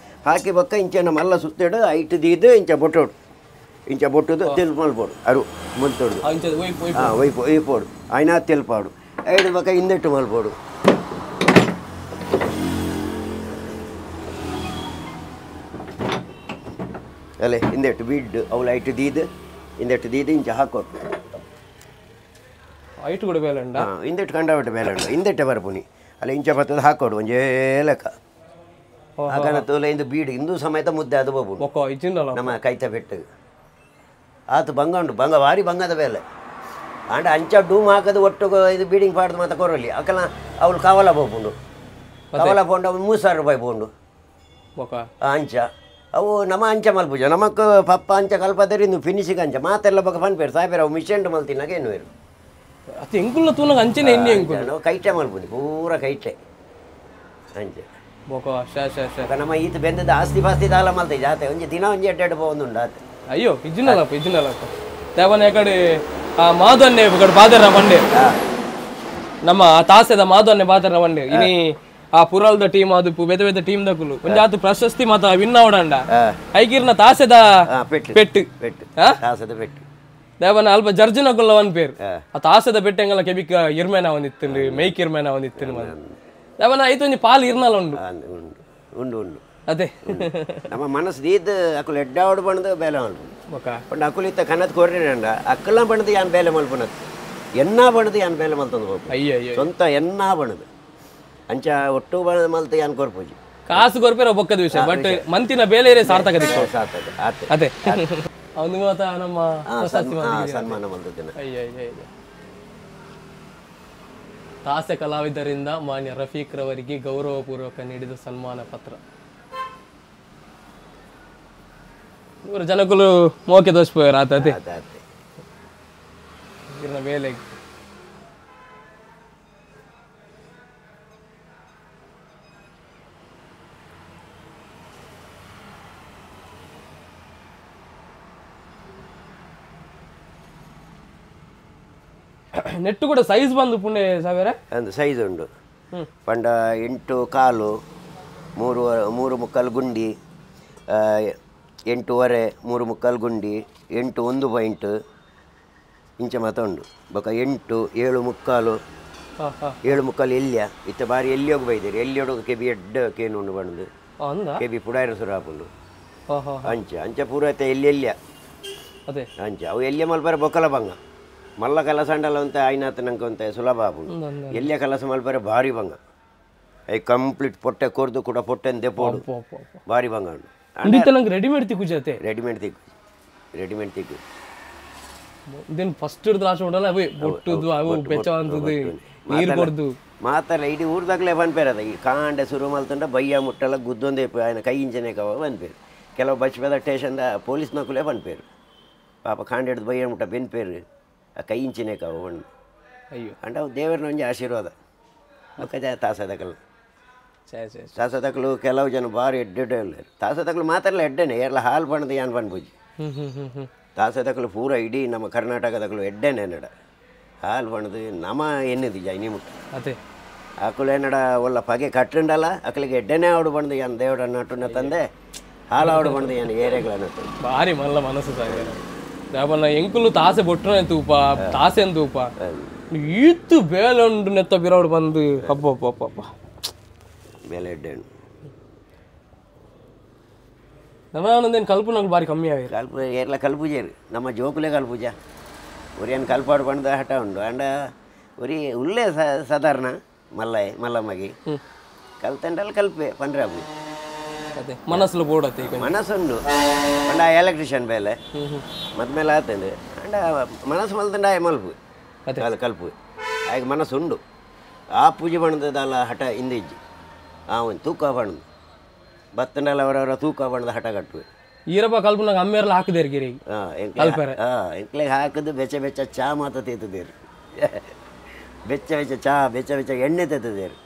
ಹಾಕಿ ಬೊಕ್ಕ ಇಂಚನ ಮಲ್ಲ ಸುತ್ತಿಡು ಐಟ್ ದೀದು ಇಂಚ ಬೊಟ್ಟೋಡು ಇಂಚ ಬೊಟ್ಟುದು ತೆಲ್ಪು ಮಲ್ಪೋಡು ಅರು ಮುಲ್ತೊಡ್ದು ಹಾಂ ಒಯ್ಪು ಒಯ್ಪೋಡು ಆಯ್ನ ತೆಲ್ಪಾಡು ಐದು ಬೊಕ್ಕ ಹಿಂದೆಟ್ಟು ಮಲ್ಪೋಡು ಅಲ್ಲೇ ಹಿಂದೆಟ್ಟು ಬಿಡ್ ಅವು ಲೈಟ್ ದೀದು ಹಿಂದೆಟ್ಟು ದೀದು ಇಂಚ ಹಾಕೋಡು ಐಟ್ ಕೂಡ ಬೇಲೆ ಉಂಡ ಹಾಂ ಹಿಂದೆಟ್ಟು ಕಂಡಾಬಿಟ್ಟು ಬೇಲೆ ಉಂಡು ಹಿಂದೆಟ್ಟೆ ಬರ್ಪುನಿ ಅಲ್ಲಿ ಇಂಚ ಬರ್ತದೆ ಹಾಕೋಡು ಒಂಜೇ ಲೆಕ್ಕ ಹಾಕನ ತೋಲೆ ಇಂದು ಬೀಡು ಇಂದು ಸಮೇತ ಮುದ್ದೆ ಅದು ಹೋಗ್ಬೋದು ನಮ್ಮ ಕೈತ ಬೆಟ್ಟು ಆತು ಬಂಗ ಉಂಟು ಬಂಗ ಭಾರಿ ಬಂಗದ ಬೇಲೆ ಆಂಡ ಅಂಚ ಡೂಮ್ ಹಾಕದು ಒಟ್ಟು ಇದು ಬೀಡಿಂಗ್ ಪಾಡ್ದು ಮಾತ ಕೊರಲಿ ಅಕಲ ಅವಳು ಕಾವಲ ಹೋಗ್ಬುಂಡು ಕಾವಲ ಪೋಂಡು ಅವಳು 3000 ರೂಪಾಯಿ ಪೋಂಡು ಅಂಚ ಅವು ನಮ್ಮ ಅಂಚ ಮಲ್ಪುಜ ನಮಕ್ ಪಪ್ಪ ಅಂಚ ಕಲ್ಪದೇರಿ ಇಂದು ಫಿನಿಶಿಂಗ್ ಅಂಚ ಮಾತೆಲ್ಲ ಬೊಕ ಪನ್ಪೇರು ಸಾಯ್ಬೇರು ಅವು ಮಿಷನ್ ಮಲ್ತಿನಾಗ ಎನ್ನುವೇರು ಅತ್ತೆ ಎಂಕುಲ್ಲ ತೂನಾಗ ಅಂಚೆನೆ ಎಣ್ಣೆ ಎಂಕುಲು ಕೈಟೆ ಮಲ್ಪುನಿ ಪೂರ ಕೈಟೆ ಅಂಚೆ ಬೊಕ ಶಾ ಶಾ ಶಾ ನಮ್ಮ ಈತ ಬೆಂದದ ಆಸ್ತಿ ಪಾಸ್ತಿ ದಾಲ ಮಲ್ತೆ ಜಾತೆ ಒಂಜಿ ದಿನ ಒಂಜಿ ಎಡ್ಡೆಡ್ ಪೋವೊಂದುಂಡು ಆತೆ ಅಯ್ಯೋ ಇಜ್ಜಿನಲ್ಲಪ್ಪ ಇಜ್ಜಿನಲ್ಲಪ್ಪ ದೇವನ ಕಡೆ ಆ ಮಾಧವನ್ನೇ ಕಡೆ ಬಾದರ ಬಂಡೆ ನಮ್ಮ ತಾಸೆದ ಮಾಧವನ್ನೇ ಬಾದರ ಬಂಡೆ ಇನಿ ಆ ಪುರಲ್ದ ಟೀಮ್ ಅದು ಬೇತೆ ಬೇತೆ ಟೀಮ್ ದಕುಲು ಒಂಜಾತು ಪ್ರಶಸ್ತಿ ಮಾತ ವಿನ್ ಅವಡಂಡ ಐಕಿರ್ನ ತಾಸೆದ ಪೆಟ್ಟು ಪೆಟ್ಟು ತಾಸೆದ ಪೆಟ್ಟು ದೇವನ ಅಲ್ಪ ಜರ್ಜುನ ಕುಲ್ಲ ಒಂದ್ ಪೇರು ಆ ತಾಸೆದ ಪೆಟ್ಟು ಎಂಗಲ ಕೆಬಿಕ ಇರ್ಮೇನ ಒಂದಿತ್ತು ಮೇಯ್ಕ್ ಇರ್ಮೇನ ಒಂದಿತ್ತು ದೇವನ ಐತು ಒಂಜಿ ಪಾಲ್ ಇರ್ನಲ ಉಂಡು ಉಂಡು ಉಂಡು ಅದೇ ನಮ್ಮ ಮನಸ್ಸು ದೀದ್ ಅಕುಲು ಎಡ್ಡಾವಡು ಬಣ್ಣದ ಬೇಲೆ ಮಲ್ಪುನು ಪಂಡ ಅಕುಲು ಇತ್ತ ಕನತ್ ಕೊರ್ರಿರಂಡ ಅಕ್ಕಲ ಬಣ್ಣದ ಯಾನ್ ಬೇಲೆ ಮಲ್ಪುನತ್ ಎನ್ನ ಬಣ್ಣದ ಯಾನ್ ಬೇಲೆ ಮಲ್ತಂದು ಹೋಗ್ಬೋದು ಅಯ್ಯೋ ಸ್ವಂತ ಎನ್ನ ಬಣ್ಣದ ಅಂಚ ಒಟ್ಟು ಬಣ್ಣದ ಮಲ್ತ ಯಾನ್ ಕೊರ್ಪೂಜಿ ಕಾಸು ಕೊರ್ಪೇರ ಬೊಕ್ಕದ ವಿಷಯ ಬಟ್ ಮಂತಿನ ಬೇಲೆ ಇರೇ ಸಾರ್ಥಕ ದಿಕ್ಕು ಸಾರ್ಥಕ ಆತೆ ಅದೇ ಅವನು ಮಾತ ನಮ್ಮ ಸನ್ಮಾನ ಮಲ್ತದಿನ ಅಯ್ಯೋ ಅಯ್ಯೋ ತಾಸೆ ಕಲಾವಿದರಿಂದ ಮಾನ್ಯ ರಫೀಕ್ ರವರಿಗೆ ಗೌರವಪೂರ್ವಕ ನೀಡಿದ ಸನ್ಮಾನ ಪತ್ರ. ಇವರು ಜನಕುಲು ಮೋಕೆ ದೋಷ ಆತ ಅದೇ ಮೇಲೆ ನೆಟ್ಟು ಕೂಡ ಸೈಜ್ ಬಂದು ಪುಣೆ ಸಾವಿರ ಒಂದು ಸೈಜ್ ಉಂಡು ಪಂಡ 8 ಕಾಲು 3 3.75 ಗುಂಡಿ 8.5 3.75 ಗುಂಡಿ 8 1 ಪಾಯಿಂಟ್ ಇಂಚ ಮಾತ ಉಂಡು ಬೊಕ 8 7.75 7.75 ಎಲ್ಲಿಯ ಇತ್ತ ಬಾರಿ ಎಲ್ಲಿಯೋಗ ಬೈದೇರಿ ಎಲ್ಲಿಯೋಗ ಕೆಬಿ ಎಡ್ಡ ಕೇನು ಉಂಡು ಬಂದು ಕೆಬಿ ಪುಡಾಯಿನ ಸುರ ಆಪುಂಡು ಅಂಚ ಅಂಚ ಪೂರ ಎಲ್ಲಿ ಎಲ್ಲಿಯ ಅದೇ ಅಂಚ ಅವು ಎಲ್ಲಿಯ ಮಲ್ಪರೆ ಬೊಕ್ಕಲ ಬಂಗ ಮಲ್ಲ ಕಲಸ ಅಂಡಲ ಅಂತ ಆಯ್ನಾತ ನಂಗೆ ಅಂತ ಸುಲಭ ಆಪುಂಡು ಎಲ್ಲಿಯ ಕಲಸ ಮಲ್ಪರೆ ಭಾರಿ ಬಂಗ I complete ಪೊಟ್ಟೆ ಕೊರ್ದು ಕೂಡ ಪೊಟ್ಟೆ ದೆಪೋಡು ಭಾರಿ ಬಂಗ ಉಂಡು ನಂಗೆ ರೆಡಿಮೇಡ್ ತಿಕ್ಕು ಜೊತೆ ರೆಡಿಮೇಡ್ ತಿಕ್ಕು ರೆಡಿಮೇಡ್ ತಿಕ್ಕು ಇದನ್ನು ಫಸ್ಟ್ ಹಿಡಿದು ಲಾಸ್ಟ್ ಉಂಡಲ್ಲ ಅವೇ ಬೊಟ್ಟುದು ಅವು ಬೆಚ್ಚವಂತದ್ದು ನೀರು ಕೊರ್ದು ಮಾತಲ್ಲ ಇಡೀ ಊರ್ದಾಗಲೇ ಪನ್ಪೇರದ ಈ ಕಾಂಡೆ ಶುರು ಮಲ್ತಂಡ ಬಯ್ಯ ಮುಟ್ಟಲ್ಲ ಗುದ್ದೊಂದೇ ఆయన ಕೈ ಇಂಚನೆ ಕವ ಪನ್ಪೇರು ಕೆಲವು ಬಚ್ಪೇದ ಸ್ಟೇಷನ್ದ ಪೊಲೀಸ್ ನಕುಲೇ ಪನ್ಪೇರು ಪಾಪ ಕಾಂಡೆ ಹಿಡ್ದು ಬಯ್ಯ ಮುಟ್ಟ ಬೆನ್ಪೇರು ಆ ಕೈ ಇಂಚನೆ ಕವ ಬಣ್ಣ ಅಯ್ಯೋ ಅಂಡ ಅವು ದೇವರನ್ನ ಒಂಜಿ ಆಶೀರ್ವಾದ ಬೊಕ್ಕ ತಾಸದಕಲು ತಾಸದಕಲು ಕೆಲವು ಜನ ಭಾರಿ ಎಡ್ಡೆಡ್ಡೆ ಉಲ್ಲೇರು ತಾಸದಕಲು ಮಾತ್ರಲ್ಲ ಎಡ್ಡೆನೆ ಎಲ್ಲ ಹಾಲು ಬಣ್ಣದ ಯಾನ್ ಪನ್ಪುಜಿ ತಾಸದಕಲು ಪೂರ ಇಡೀ ನಮ್ಮ ಕರ್ನಾಟಕದಕಲು ಎಡ್ಡೆನೆ ನಡ ಹಾಲು ಬಣ್ಣದ ನಮ ಎನ್ನಿದು ಜೈನಿ ಮುಟ್ಟ ಅದೇ ಅಕುಲು ಏನಡ ಒಲ್ಲ ಪಗೆ ಕಟ್ಟುಂಡಲ್ಲ ಅಕಲಿಗೆ ಎಡ್ಡೆನೆ ಆಡು ಬಣ್ಣದ ಯಾನ್ ದೇವಡ ನಟ್ಟುನ ತಂದೆ ಹಾಲು ಆಡು ಬಣ್ಣದ ಯಾನ್ ಏರೆಗಳ ನಟ್ಟು ಭಾರಿ ಮಲ್ಲ ಮನಸ್ಸು ಸಾಯ ದೇವನ ಎಂಕುಲು ತಾಸೆ ಬೊಟ್ಟನೆ ತೂಪ ತಾಸೆ ತೂಪ ಈತು ಬೇಲೆ ಉಂಡು ನೆತ್ತ ಬಿರವಡು ಬಂದು ಹಬ್ಬ ಹಬ್ಬ ಹಬ್ಬ ಬೇಲೆ ಎಡ್ಡೆ ನಮ್ಮ ಕಲ್ಪು ಬಾರಿ ಕಮ್ಮಿ ಆಗಿದೆ ಕಲ್ಪು ಏರ್ಲ ಕಲ್ಪುಜೇರು ನಮ್ಮ ಜೋಕುಲೇ ಕಲ್ಪುಜ ಒರಿಯನ್ ಕಲ್ಪಾಡು ಬಂದ ಹಠ ಉಂಡು ಅಂಡ ಒರಿ ಉಲ್ಲೇ ಸಾಧಾರಣ ಮಲ್ಲಯ್ಯ ಮಲ್ಲಮ್ಮಗೆ ಕಲ್ತಂಡಲ್ಲಿ ಕಲ್ಪೆ ಪಂಡ್ರಾಬು ಅದೇ ಮನಸ್ಸು ಬೋರ್ಡ್ ಮನಸ್ಸುಂಡು ಅಂಡ ಎಲೆಕ್ಟ್ರಿಷಿಯನ್ ಬೇಲೆ ಮದ್ಮೇಲೆ ಆತಂದು ಅಂಡ ಮನಸ್ಸು ಮಲ್ತಂಡ ಆಯ ಮಲ್ಪು ಅದು ಕಲ್ಪು ಆಗ ಮನಸ್ಸುಂಡು ಆ ಪೂಜೆ ಬಣ್ಣದಲ್ಲ ಹಠ ಹಿಂದೆ ಇಜ್ಜಿ ಆ ಒಂದು ತೂಕ ಬಣ್ಣದು ಬತ್ತಂಡಲ್ಲ ಅವರವರ ತೂಕ ಬಣ್ಣದ ಹಠ ಕಟ್ಟುವೆ ಈರಪ್ಪ ಕಲ್ಪನಾಗ ಅಮ್ಮೇರ್ಲ ಹಾಕಿದೇರಿ ಗಿರಿ ಎಂಕ್ಲೆಗೆ ಹಾಕಿದ್ದು ಬೆಚ್ಚ ಬೆಚ್ಚ ಚಾ ಮಾತ ತೇತದೇರು ಬೆಚ್ಚ ಬೆಚ್ಚ ಚಾ ಬೆಚ್ಚ ಬೆಚ್ಚ ಎಣ್ಣೆ ತೇತದೇರು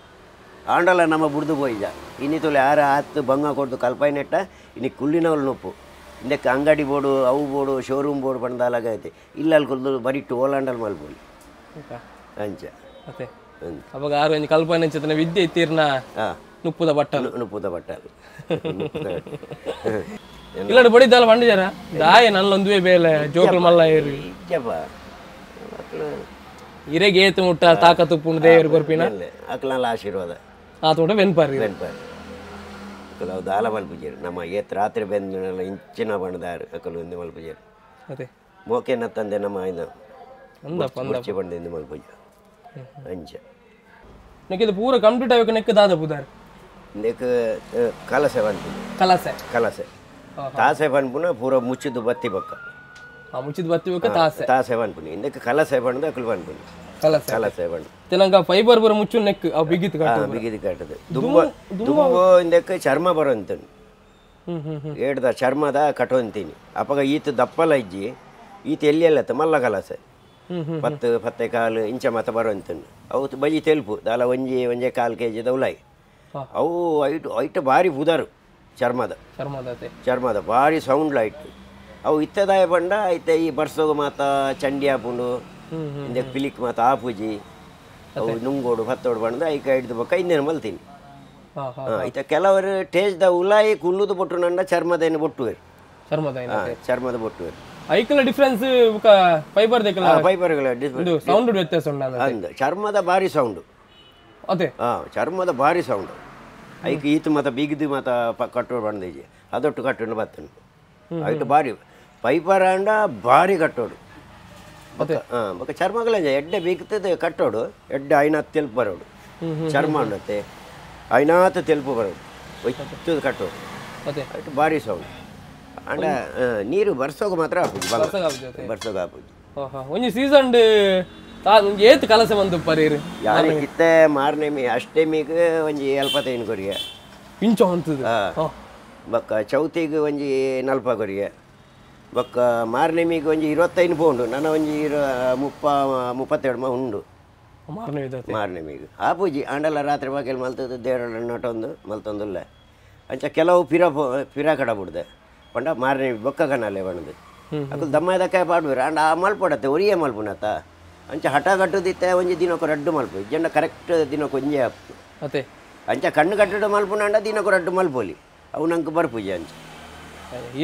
ಆಂಡಲ ನಮ್ಮ ಬುಡ್ದು ಪೋಯಿಜ ಇನ್ನಿ ತೊಲೆ ಆರ ಆತ್ತು ಬಂಗ ಕೊಡ್ದು ಕಲ್ಪಾಯಿ ನೆಟ್ಟ ಇನ್ನು ಕುಳ್ಳಿನವಳು ನೊಪ್ಪು ಇಂದಕ್ಕೆ ಅಂಗಡಿ ಬೋರ್ಡು ಅವು board showroom board ಬಂದಾಲಾಗ ಐತೆ ಇಲ್ಲ ಕುಲ್ದು ಬರೀ ಟೋಲಾಂಡಲ್ ಮಲ್ಪೋಲಿ ಅಂಚ ಅದೇ ಅವಾಗ ಆರು ಒಂಜಿ ಕಲ್ಪನೆ ಅಂಚೆತನ ವಿದ್ಯೆ ಇತ್ತೀರ್ನ ನುಪ್ಪುದ ಬಟ್ಟಲು ನುಪ್ಪುದ ಬಟ್ಟಲು ಇಲ್ಲಡು ಬಡಿದಲ್ಲ ಬಂಡಿಜಾರ ದಾಯ ನಲ್ಲೊಂದುವೆ ಬೇಲೆ ಜೋಕುಲು ಮಲ್ಲ ಏರು ಇರೆಗೆ ಏತು ಮುಟ್ಟ ತಾಕತ್ತು ಪುಂಡು ದೇವರು ಕೊರ್ಪಿನ ಅಕ್ಲಲ್ಲ ಆಶೀರ್ವಾದ ಆತ ಮುಟ್ಟ ಬೆನ್ಪಾರಿ ಬೆನ್ಪಾರಿ ಅಕಲು ಅವು ದಾಲ ಮಲ್ಪುಜೇರು ನಮ್ಮ ಏತ್ ರಾತ್ರಿ ಬೆಂದ ಇಂಚಿನ ಬಣ್ಣದಾರು ಅಕಲು ಒಂದು ಮಲ್ಪುಜೇರು ಅದೇ ಮೋಕೆನ ತಂದೆ ನಮ್ಮ ಇದು ಅಂದಪ್ಪ ಅಂದ ಬಂಡ ಇಂದು ಮಲ್ಪುಜ ಅಂಚ ನೆಕ್ ಇದು ಪೂರ ಕಂಪ್ಲೀಟ್ ಆಗಬೇಕು ನೆಕ್ ದಾದ ಪುದಾರ್ ನೆಕ್ ಕಲಸೆ ಪನ್ಪುನ ಕಲಸೆ ಕಲಸೆ ತಾಸೆ ಪನ್ಪುನ ಪೂರ ಮುಚ್ಚಿದ್ದು ಬತ್ತಿ ಬೊಕ್ಕ ಆ ಮುಚ್ಚಿದ್ದು ಬತ್ತಿ ಬೊಕ್ಕ ತಾಸೆ ತಾಸೆ ಪನ್ಪುನಿ ಇಂದಕ್ಕೆ ಕಲಸೆ ಬಣ್ಣದ ಅಕುಲು ಪನ್ಪುನಿ ಕಲಸೆ ಕಲಸೆ ಬಣ್ಣ ತೆಲಂಗ ಫೈಬರ್ ಪೂರ ಮುಚ್ಚು ನೆಕ್ ಅವು ಬಿಗಿತು ಕಟ್ಟುದು ಬಿಗಿದು ಕಟ್ಟುದು ದುಂಬ ದುಂಬು ಇಂದಕ್ಕೆ ಚರ್ಮ ಬರುವಂತುಂಡು ಏಡ್ದ ಚರ್ಮದ ಕಟ್ಟೊಂತೀನಿ ಅಪಗ ಈತ ದಪ್ಪಲ ಇಜ್ಜಿ ಈತ ಎಲ್ಲಿ ಮಲ್ಲ ಕಲಸೆ 10 10 ಕಾಲು ಇಂಚ ಮತ ಬರೋಂತುಂಡು ಅವು ಬಜಿ ತೆಲ್ಪು ದಾಲ ಒಂಜಿ ಒಂಜೆ ಕಾಲು ಕೆ ಜಿದ ಉಲಾಯಿ ಅವು ಐಟು ಐಟು ಭಾರಿ ಪುದರು ಚರ್ಮದ ಚರ್ಮದ ಭಾರಿ ಸೌಂಡ್ ಲೈಟ್ ಅವು ಇತ್ತದಾಯ ಬಂಡ ಐತೆ ಈ ಬರ್ಸೋಗ ಮಾತ ಚಂಡಿ ಆಪುಂಡು ಇಂದೆ ಪಿಲಿಕ್ ಮಾತ ಆಪುಜಿ ಅವು ನುಂಗೋಡು ಪತ್ತೋಡು ಬಂದ ಐಕ ಹಿಡ್ದು ಬೊಕ್ಕ ಇನ್ನೇನು ಮಲ್ತೀನಿ ಐತ ಕೆಲವರು ಟೇಜ್ದ ಉಲಾಯಿ ಕುಲ್ಲುದು ಬೊಟ್ಟು ನಂಡ ಚರ್ಮದ ಬೊಟ್ಟುವೇರು ಚರ್ಮದ ಬೊಟ್ಟುವೇರು ಐಕಲ ಡಿಫರೆನ್ಸ್ ಫೈಬರ್ ದೆಕಲ ಫೈಬರ್ ಸೌಂಡ್ ವ್ಯತ್ಯಾಸ ಉಂಟು ಚರ್ಮದ ಭಾರಿ ಸೌಂಡ್ ಅದೇ ಚರ್ಮದ ಭಾರಿ ಸೌಂಡ್ ಐಕ್ ಈತ ಮತ ಬೀಗದು ಮತ ಕಟ್ಟೋಡು ಬಂದಿಜಿ ಅದೊಟ್ಟು ಕಟ್ಟೋಡು ಬತ್ತನು ಐಟು ಭಾರಿ ಪೈಪರ್ ಅಂಡ ಭಾರಿ ಕಟ್ಟೋಡು ಬೊಕ್ಕ ಚರ್ಮಗಳ ಎಡ್ಡೆ ಬೀಗ್ತದೆ ಕಟ್ಟೋಡು ಎಡ್ಡೆ ಐನಾತ್ ತೆಲ್ಪು ಬರೋಡು ಚರ್ಮ ಉಂಡತ್ತೆ ಐನಾತ್ ತೆಲ್ಪು ಬರೋಡು ಒತ್ತದು ಕಟ್ಟೋಡು ಐಟು ಭಾರಿ ಸೌಂಡ್ ಅಂಡ ನೀರು ಬರ್ಸೋಗ ಮಾತ್ರ ಆಪುಜಿ ಬರ್ಸೋಗ ಆಪುಜಿ ಒಂಜಿ ಸೀಸನ್ ಏತ್ ಕಲಸೆ ಬಂದು ಪರೀರು ಯಾರು ಕಿತ್ತೆ ಮಾರನೇಮಿ ಅಷ್ಟಮಿಗೆ ಒಂಜಿ 75 ಕೊರಿಗೆ ಇಂಚ ಅಂತದ ಬೊಕ್ಕ ಚೌತಿಗೆ ಒಂಜಿ 40 ಕೊರಿಗೆ ಬೊಕ್ಕ ಮಾರನೇಮಿಗೆ ಒಂಜಿ 25 ಪೌಂಡು ನನ್ನ ಒಂಜಿ 32 ಉಂಡು ಮಾರನೇಮಿಗೆ ಆಪುಜಿ ಆಂಡಲ ರಾತ್ರಿ ಬಾಕಿಲ್ ಮಲ್ತದ ದೇವರ ನಟೊಂದು ಮಲ್ತೊಂದುಲ್ಲ ಅಂಚ ಕೆಲವು ಪಿರ ಪಿರ ಕಡ ಬಿಡ್ದೆ ಪಂಡ ಮಾರನೇ ಬೊಕ್ಕ ಕನಾಲೆ ಬಣ್ಣದು ಅಕುಲು ದಮ್ಮದಕ್ಕಾಯ ಪಾಡುವೆರು ಅಂಡ ಆ ಮಲ್ಪಡತ್ತೆ ಒರಿಯೇ ಮಲ್ಪುನತ್ತ ಅಂಚ ಹಠ ಕಟ್ಟುದಿತ್ತೆ ಒಂಜಿ ದಿನಕ್ಕೆ ರಡ್ಡು ಮಲ್ಪು ಜನ ಕರೆಕ್ಟ್ ದಿನಕ್ಕೆ ಒಂಜೇ ಆಪು ಅತ್ತೆ ಅಂಚ ಕಣ್ಣು ಕಟ್ಟಡ ಮಲ್ಪುನಂಡ ದಿನಕ್ಕೆ ರಡ್ಡು ಮಲ್ಪೋಲಿ ಅವು ನಂಗೆ ಬರ್ಪುಜಿ ಅಂಚ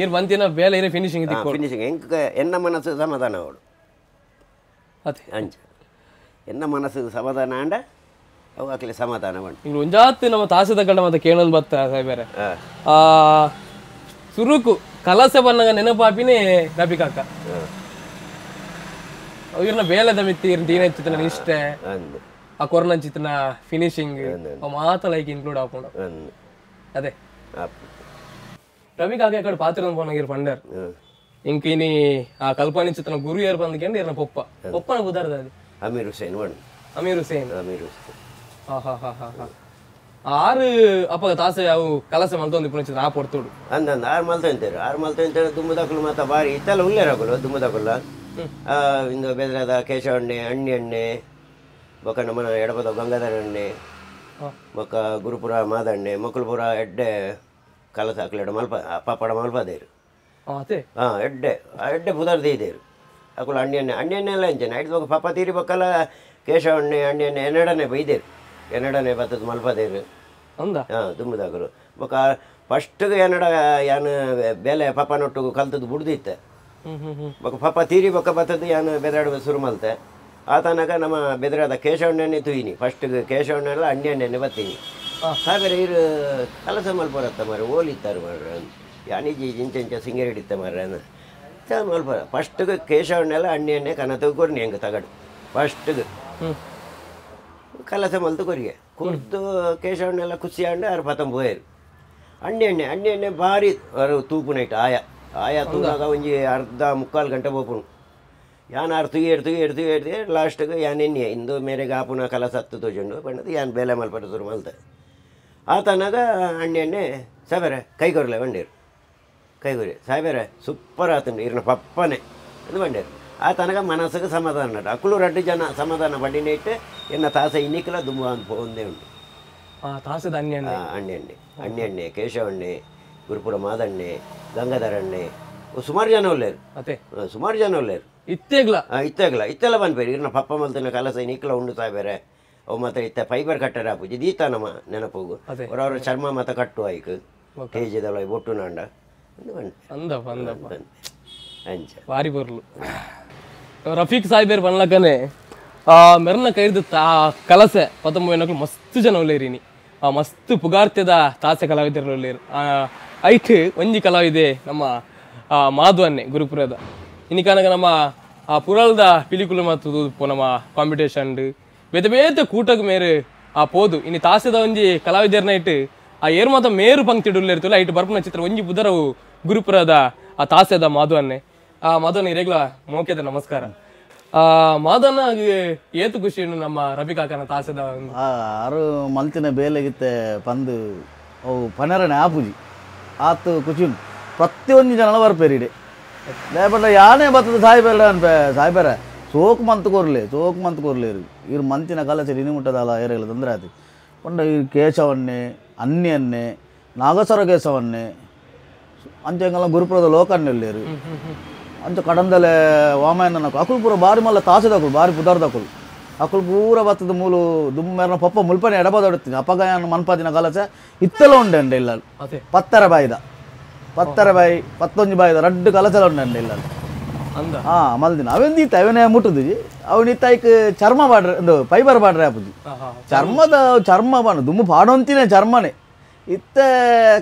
ಈರ್ ಬಂತಿನ ಬೇಲೆ ಇರೆ ಫಿನಿಶಿಂಗ್ ದಿಕ್ಕು ಫಿನಿಶಿಂಗ್ ಎಂಕ್ ಎನ್ನ ಮನಸ್ಸು ಸಮಾಧಾನ ಅವಳು ಅತ್ತೆ ಅಂಚ ಎನ್ನ ಮನಸ್ಸು ಸಮಾಧಾನ ಅಂಡ ಅವು ಅಕ್ಲೆ ಸಮಾಧಾನ ಉಂಟು ಇಂಗ್ಲು ಒಂಜಾತ್ ನಮ್ಮ ತಾಸದ ಗಂಡ ಮತ್ತೆ ಕೇಳೊಂದು ಬತ್ತ ಸಾಯ್ಬೇರೆ ಆ ಸುರುಕು ಕಲಸೆ ಬನ್ನಗ ನೆನಪಾಪಿನೇ ರಬಿ ಕಾಕ ಇವ್ರನ್ನ ಬೇಲೆದ ಮಿತ್ತಿ ಇರ್ನ ದೀನ ಇಷ್ಟೇ ಆ ಕೊರನಂಚಿತನ ಫಿನಿಶಿಂಗ್ ಮಾತ ಲೈಕ್ ಇನ್ಕ್ಲೂಡ್ ಆಪುಂಡು ಅದೇ ರವಿ ಕಾಕ ಕಡೆ ಪಾತ್ರ ಪೋನಾಗಿರ್ ಪಂಡರ್ ಇಂಕ ಇನಿ ಆ ಕಲ್ಪನಿಚಿತನ ಗುರು ಏರ್ ಬಂದಕೆಂಡು ಇರ್ನ ಪೊಪ್ಪ ಪೊಪ್ಪನ ಬುದಾರ್ದ ಅದು ಅಮೀರ್ ಹುಸೇನ್ ಅಮೀರ್ ಹುಸೇನ್ ಅಮೀರ್ ಹುಸೇನ್ ಹಾ ಹಾ ಹಾ ಹಾ ಹಾ ಆರು ಅಪ್ಪ ತಾಸೆ ಅವು ಕಲಸೆ ಮಲ್ತೊಂದು ಪುನಚಿತ ಆ ಪೊರ್ತುಡು ಅಂದಂದು ಆರು ಮಲ್ತೊಂತೇರು ಆರು ಮಲ್ತೊಂತೇರು ದುಮ್ಮದಕುಲು ಮಾತ ಭಾರಿ ಇತ್ತೆಲ್ಲ ಉಲ್ಲೇರಕುಲು ದುಮ್ಮದಕುಲ್ಲ ಇಂದು ಬೆದರದ ಕೇಶವಣ್ಣೆ ಅಣ್ಣಿ ಅಣ್ಣೆ ಬೊಕ್ಕ ನಮ್ಮನ ಎಡಪದ ಗಂಗಾಧರ ಅಣ್ಣೆ ಬೊಕ್ಕ ಗುರುಪುರ ಮಾದಣ್ಣೆ ಮಕ್ಕಳುಪುರ ಎಡ್ಡೆ ಕಲಸ ಅಕ್ಲೆಡ ಮಲ್ಪ ಪಾಪಡ ಮಲ್ಪದೇರು ಹಾಂ ಎಡ್ಡೆ ಎಡ್ಡೆ ಪುದರ್ದು ಇದೇರು ಅಕುಲು ಅಣ್ಣಿ ಅಣ್ಣೆ ಅಣ್ಣಿ ಅಣ್ಣೆ ಎಲ್ಲ ಅಂಚನೆ ಐದು ಬೊಕ್ಕ ಪಾಪ ತೀರಿ ಬೊಕ್ಕಲ್ಲ ಕೇಶವಣ್ಣೆ ಅಣ್ಣಿ ಅಣ್ಣೆ ಎನ್ನಡನೆ ಬೈದೇರು ಎನ್ನಡನೆ ಬತ್ತದ ಮಲ್ಪದೇರು ಹಾಂ ದುಮ್ಮದಾಗಲು ಬೊಕ್ಕ ಫಸ್ಟ್ಗೆ ಎನ್ನಡ ಯಾನು ಬೇಲೆ ಪಾಪನೊಟ್ಟಿಗೆ ಕಲ್ತದ್ದು ಬುಡ್ದಿತ್ತೆ ಬೊಕ್ಕ ಪಾಪ ತೀರಿ ಬೊಕ್ಕ ಬತ್ತದ್ದು ಯಾನು ಬೆದರಾಡ ಶುರು ಮಲ್ತೆ ಆ ತನಕ ನಮ್ಮ ಬೆದರಾದ ಕೇಶವಣ್ಣನೇ ತುಯ್ಯಿನಿ ಫಸ್ಟ್ಗೆ ಕೇಶವಣ್ಣೆಲ್ಲ ಅಣ್ಣಿ ಅಣ್ಣೆನೆ ಬತ್ತೀನಿ ಸಾವಿರ ಇರು ಕಲಸ ಮಲ್ಪರತ್ತ ಮಾರ ಓಲಿತ್ತಾರೆ ಮಾರ್ರೆ ಯಾನಿಜಿ ಇಂಚ ಇಂಚ ಸಿಂಗರ್ ಹಿಡಿತ ಮಾರ್ರೆ ಮಲ್ಪರ ಫಸ್ಟ್ಗೆ ಕೇಶವಣ್ಣೆಲ್ಲ ಅಣ್ಣಿ ಅಣ್ಣೆ ಕನ ತಗೊರ್ನಿ ಹೆಂಗೆ ತಗಡು ಫಸ್ಟ್ಗೆ ಕಲಸ ಮಲ್ತು ಕೊರಿಗೆ ಕುರ್ದು ಕೇಶವಣ್ಣೆಲ್ಲ ಖುಷಿ ಆಂಡು ಆರು ಪತ್ತೊಂಬೋಯರು ಅಣ್ಣಿ ಅಣ್ಣೆ ಅಣ್ಣಿ ಅಣ್ಣೆ ಭಾರಿ ಅವರು ತೂಪುನೈಟ್ ಆಯಾ ಆಯಾ ತೂನಾಗ ಒಂಜಿ ಅರ್ಧ 3/4 ಗಂಟೆ ಪೋಪುನು ಯಾನ್ ಆರು ತುಯ್ಯೇರು ತುಯ್ಯೇರು ತುಯ್ಯೇರು ಲಾಸ್ಟ್ಗೆ ಯಾನ್ ಎಣ್ಣೆ ಇಂದು ಮೇರೆಗೆ ಆಪುನ ಕಲಸ ಹತ್ತು ತೋಜುಂಡು ಬಣ್ಣದು ಯಾನ್ ಬೇಲೆ ಮಲ್ಪಟ ಶುರು ಮಲ್ತೆ ಆ ತನಗ ಅಣ್ಣಿ ಅಣ್ಣೆ ಸಾಬೇರೆ ಕೈ ಕೊರಲೆ ಬಂಡೇರು ಕೈಗೊರಿ ಸಾಬೇರೆ ಸೂಪರ್ ಆತುಂಡು ಇರ್ನ ಪಪ್ಪನೆ ಅದು ಬಂಡೇರು ಆ ತನಕ ಮನಸ್ಸಿಗೆ ಸಮಾಧಾನ ಅಕ್ಕಳು ರಡ್ಡು ಜನ ಸಮಾಧಾನ ಪಡಿನ ಇಟ್ಟು ಎನ್ನ ತಾಸ ಇನ್ನಿಕ್ಕಲ ದುಂಬ ಅಂತ ಒಂದೇ ಉಂಟು ತಾಸದ ಅಣ್ಣೆ ಅಣ್ಣೆ ಅಣ್ಣೆ ಅಣ್ಣೆ ಅಣ್ಣೆ ಕೇಶವಣ್ಣೆ ಗುರುಪುರ ಮಾದಣ್ಣೆ ಗಂಗಾಧರಣ್ಣೆ ಸುಮಾರು ಜನ ಉಳ್ಳೇರು ಸುಮಾರು ಜನ ಉಳ್ಳೇರು ಇತ್ತೆಗ್ಲ ಇತ್ತೆಗ್ಲ ಇತ್ತೆಲ್ಲ ಬಂದ್ಬೇರು ಇರ್ನ ಪಪ್ಪ ಮಲ್ತನ ಕಲಸ ಇನ್ನಿಕ್ಕಲ ಉಂಡು ಸಾಬೇರೆ ಅವು ಮಾತ್ರ ಇತ್ತ ಫೈಬರ್ ಕಟ್ಟರೆ ಆಪುಜಿ ದೀತ ನಮ್ಮ ನೆನಪುಗು ಅವರವ್ರ ಚರ್ಮ ಮಾತ ಕಟ್ಟು ಆಯ್ಕು ಕೇಜಿದಳ ಬೊಟ್ಟು ನಾಂಡ ಅಂದಪ್ಪ ಅಂದಪ್ಪ ಅಂಚ ಭಾರಿ ಬರ್ಲು ರಫೀಕ್ ಸಾಹೇಬರ್ ಬನ್ಲಕನೆ ಮೆರ್ನ ಕೈರ್ದು ತಾ ಕಲಸೆ 19 ಮಸ್ತ್ ಜನ ಉಳ್ಳೇರಿನಿ ಆ ಮಸ್ತ್ ಪುಗಾರ್ತ್ಯದ ತಾಸೆ ಕಲಾವಿದರು ಉಳ್ಳೇರು ಐಟ್ ಒಂಜಿ ಕಲಾವಿದೆ ನಮ್ಮ ಮಾಧವನ್ನೇ ಗುರುಪುರದ ಇನ್ನಿಕನಗ ನಮ್ಮ ಆ ಪುರಲ್ದ ಪಿಲಿಕುಲು ಮತ್ತು ನಮ್ಮ ಕಾಂಪಿಟೇಷನ್ ಬೇತೆ ಬೇತೆ ಕೂಟಕ್ಕೆ ಮೇರು ಆ ಪೋದು ಇನ್ನು ತಾಸೆದ ಒಂಜಿ ಕಲಾವಿದರ್ನ ಇಟ್ಟು ಆ ಏರು ಮಾತ ಮೇರು ಪಂಕ್ತಿ ಉಳ್ಳೇರ್ತಲ್ಲ ಐಟ್ ಬರ್ಪುನ ಚಿತ್ರ ಒಂಜಿ ಬುದರವು ಗುರುಪುರದ ಆ ತಾಸೆದ ಮಾಧವನ್ನೇ ಆ ಮಾಧವನ ಇರೇಗ್ಲ ಮೋಕೆದ ನಮಸ್ಕಾರ. ಮಾಧವನ ಏತು ಖುಷಿ ನಮ್ಮ ರಬಿ ಕಾಕನ ತಾಸೆದ ಆರು ಮಲ್ತಿನ ಬೇಲೆಗಿತ್ತೆ ಪಂದು ಅವು ಪನರನೆ ಆಪುಜಿ ಆತು ಖುಷಿ ಉಂಟು ಪ್ರತಿಯೊಂದು ಜನಲ ಬರ್ಪೇರಿಡೆ ಲೇಪಂಡ ಯಾನೇ ಬರ್ತದೆ ಸಾಯ್ಬೇಡ ಅನ್ಪೆ ಸಾಯ್ಬೇರ ಸೋಕು ಮಂತ್ ಕೊರ್ಲೆ ಸೋಕು ಮಂತ್ ಕೊರ್ಲೆ ಇರು ಮಂತಿನ ಕಲಸೆ ಇನಿ ಮುಟ್ಟದಲ್ಲ ಏರೆಲ್ಲ ತೊಂದರೆ ಆಯ್ತು ಪಂಡ ಈ ಕೇಶವನ್ನೇ ಅನ್ನೆ ನಾಗಸರ ಕೇಶವನ್ನೇ ಅಂಚೆಂಗಲ್ಲ ಗುರುಪುರದ ಲೋಕನ್ನೆಲ್ಲೇರು ಅಂಚ ಕಡಂದಲೆ ವಾಮಯನ ಅಕುಲು ಪೂರ ಬಾರಿ ಮಲ್ಲ ತಾಸದಕುಲು ಬಾರಿ ಪುದಾರ್ದಕುಲು ಅಕುಲು ಪೂರ ಬತ್ತದ ಮೂಲು ದುಮ್ಮೆರ್ನ ಪಪ್ಪ ಮುಲ್ಪನೆ ಎಡಬದೊಡುತ್ತೀನಿ ಅಪ್ಪಗಾಯನ ಮನ್ಪಾದಿನ ಕಲಸೆ ಇತ್ತೆಲ್ಲ ಉಂಡೆ ಇಲ್ಲ ಪತ್ತರ ಬಾಯಿದ ಪತ್ತರ ಬಾಯಿ ಪತ್ತೊಂಜಿ ಬಾಯಿದ ರಡ್ಡು ಕಲಸೆಲ್ಲ ಉಂಡೆ ಇಲ್ಲ ಹಾ ಮಲ್ದಿನ ಅವೆಂದು ಇತ್ತ ಅವನೇ ಮುಟ್ಟುದು ಅವನಿತ್ತ ಐಕ್ ಚರ್ಮ ಬಾಡ್ರೆ ಒಂದು ಫೈಬರ್ ಬಾಡ್ರೆ ಆಪುಜಿ ಚರ್ಮದ ಚರ್ಮ ಬಾಣ ದುಮ್ಮು ಪಾಡೊಂತಿನೇ ಚರ್ಮನೇ ಇತ್ತೆ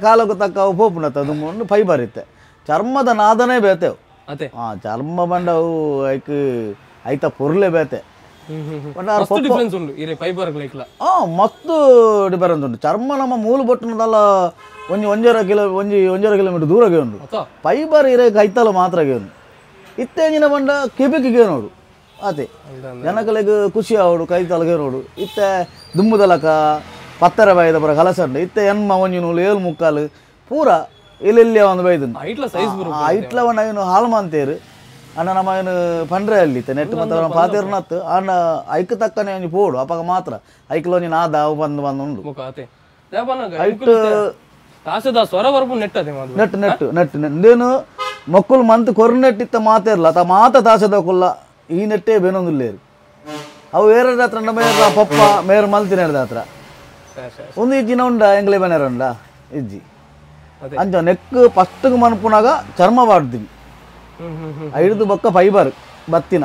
ಕಾಲಕ್ಕೂ ತಕ್ಕ ಅವು ಪೋಪುನತ್ತ ದುಮ್ಮು ಒಂದು ಫೈಬರ್ ಇತ್ತೆ ಚರ್ಮದ ನಾದನೇ ಬೇತೆವು ಹಾ ಚರ್ಮ ಬಂಡ ಅವು ಐಕ್ ಐತ ಪೊರ್ಲೆ ಬೇತೆ ಮಸ್ತ್ ಡಿಫರೆನ್ಸ್ ಉಂಟು ಚರ್ಮ ನಮ್ಮ ಮೂಲ ಬೊಟ್ಟುನದಲ್ಲ ಒಂಜಿ ಒಂಜರ ಕಿಲೋ ಒಂಜಿ ಒಂಜರ ಕಿಲೋಮೀಟರ್ ದೂರಗೆ ಉಂಟು ಫೈಬರ್ ಇರೇ ಕೈತಲ ಮಾತ್ರ ಉಂಟು ಇತ್ತೇಂಜಿನ ಬಂಡ ಕೆಬಿಕಿಗೆ ನೋಡು ಅದೇ ಜನಗಳಿಗೆ ಖುಷಿ ಆವಡು ಕೈ ತಲಗೆ ನೋಡು ಇತ್ತೆ ದುಮ್ಮುದಲಕ ಪತ್ತರ ಬಾಯಿದ ಪೂರ ಕಲಸ ಉಂಟು ಇತ್ತೆ ಎನ್ಮ ಒಂಜಿ ನೂಲು ಏಳು ಮುಕ್ಕಾಲು ಪೂರ ಎಲ್ಲೆಲ್ಲಿ ಒಂದು ಬೈದು ಐಟ್ಲ ಒಂದು ಏನು ಹಾಳು ಮಂತೇರು ಅಣ್ಣ ನಮ್ಮ ಏನು ಪಂಡ್ರೆ ಅಲ್ಲಿ ಇತ್ತೆ ನೆಟ್ಟು ಮತ್ತೆ ನಮ್ಮ ಪಾತೇರ್ನತ್ತು ಅಣ್ಣ ಐಕ್ ತಕ್ಕನೆ ಒಂಜಿ ಪೋಡು ಅಪಗ ಮಾತ್ರ ಐಕ್ಲ ಒಂಜಿ ನಾದ ಅವು ಬಂದು ಬಂದು ಉಂಡು ಐಟ್ ನೆಟ್ಟು ನೆಟ್ಟು ನೆಟ್ಟು ನೆಂದೇನು ಮಕ್ಕಳು ಮಂತ್ ಕೊರು ನೆಟ್ಟಿತ್ತ ಮಾತೇರ್ಲ ತ ಮಾತ ತಾಸದ ಕುಲ್ಲ ಈ ನೆಟ್ಟೇ ಬೇನೊಂದುಲ್ಲೇರು ಅವು ಬೇರೆ ಹತ್ರ ಮೇರ ಪಪ್ಪ ಮೇರ ಮಲ್ತಿನ ಹತ್ರ ಒಂದು ಇಜ್ಜಿನ ಉಂಡ ಎಂಗ್ಲೆ ಬನೇರ ಉಂಡ ಇಜ್ಜಿ ಅಂಚ ನೆಕ್ ಫಸ್ಟ್ಗೆ ಮನ್ಪುನಾಗ ಚರ್ಮ ಬಾಡ್ತೀವಿ ಐದು ಬೊಕ್ಕ ಫೈಬರ್ ಬತ್ತಿನ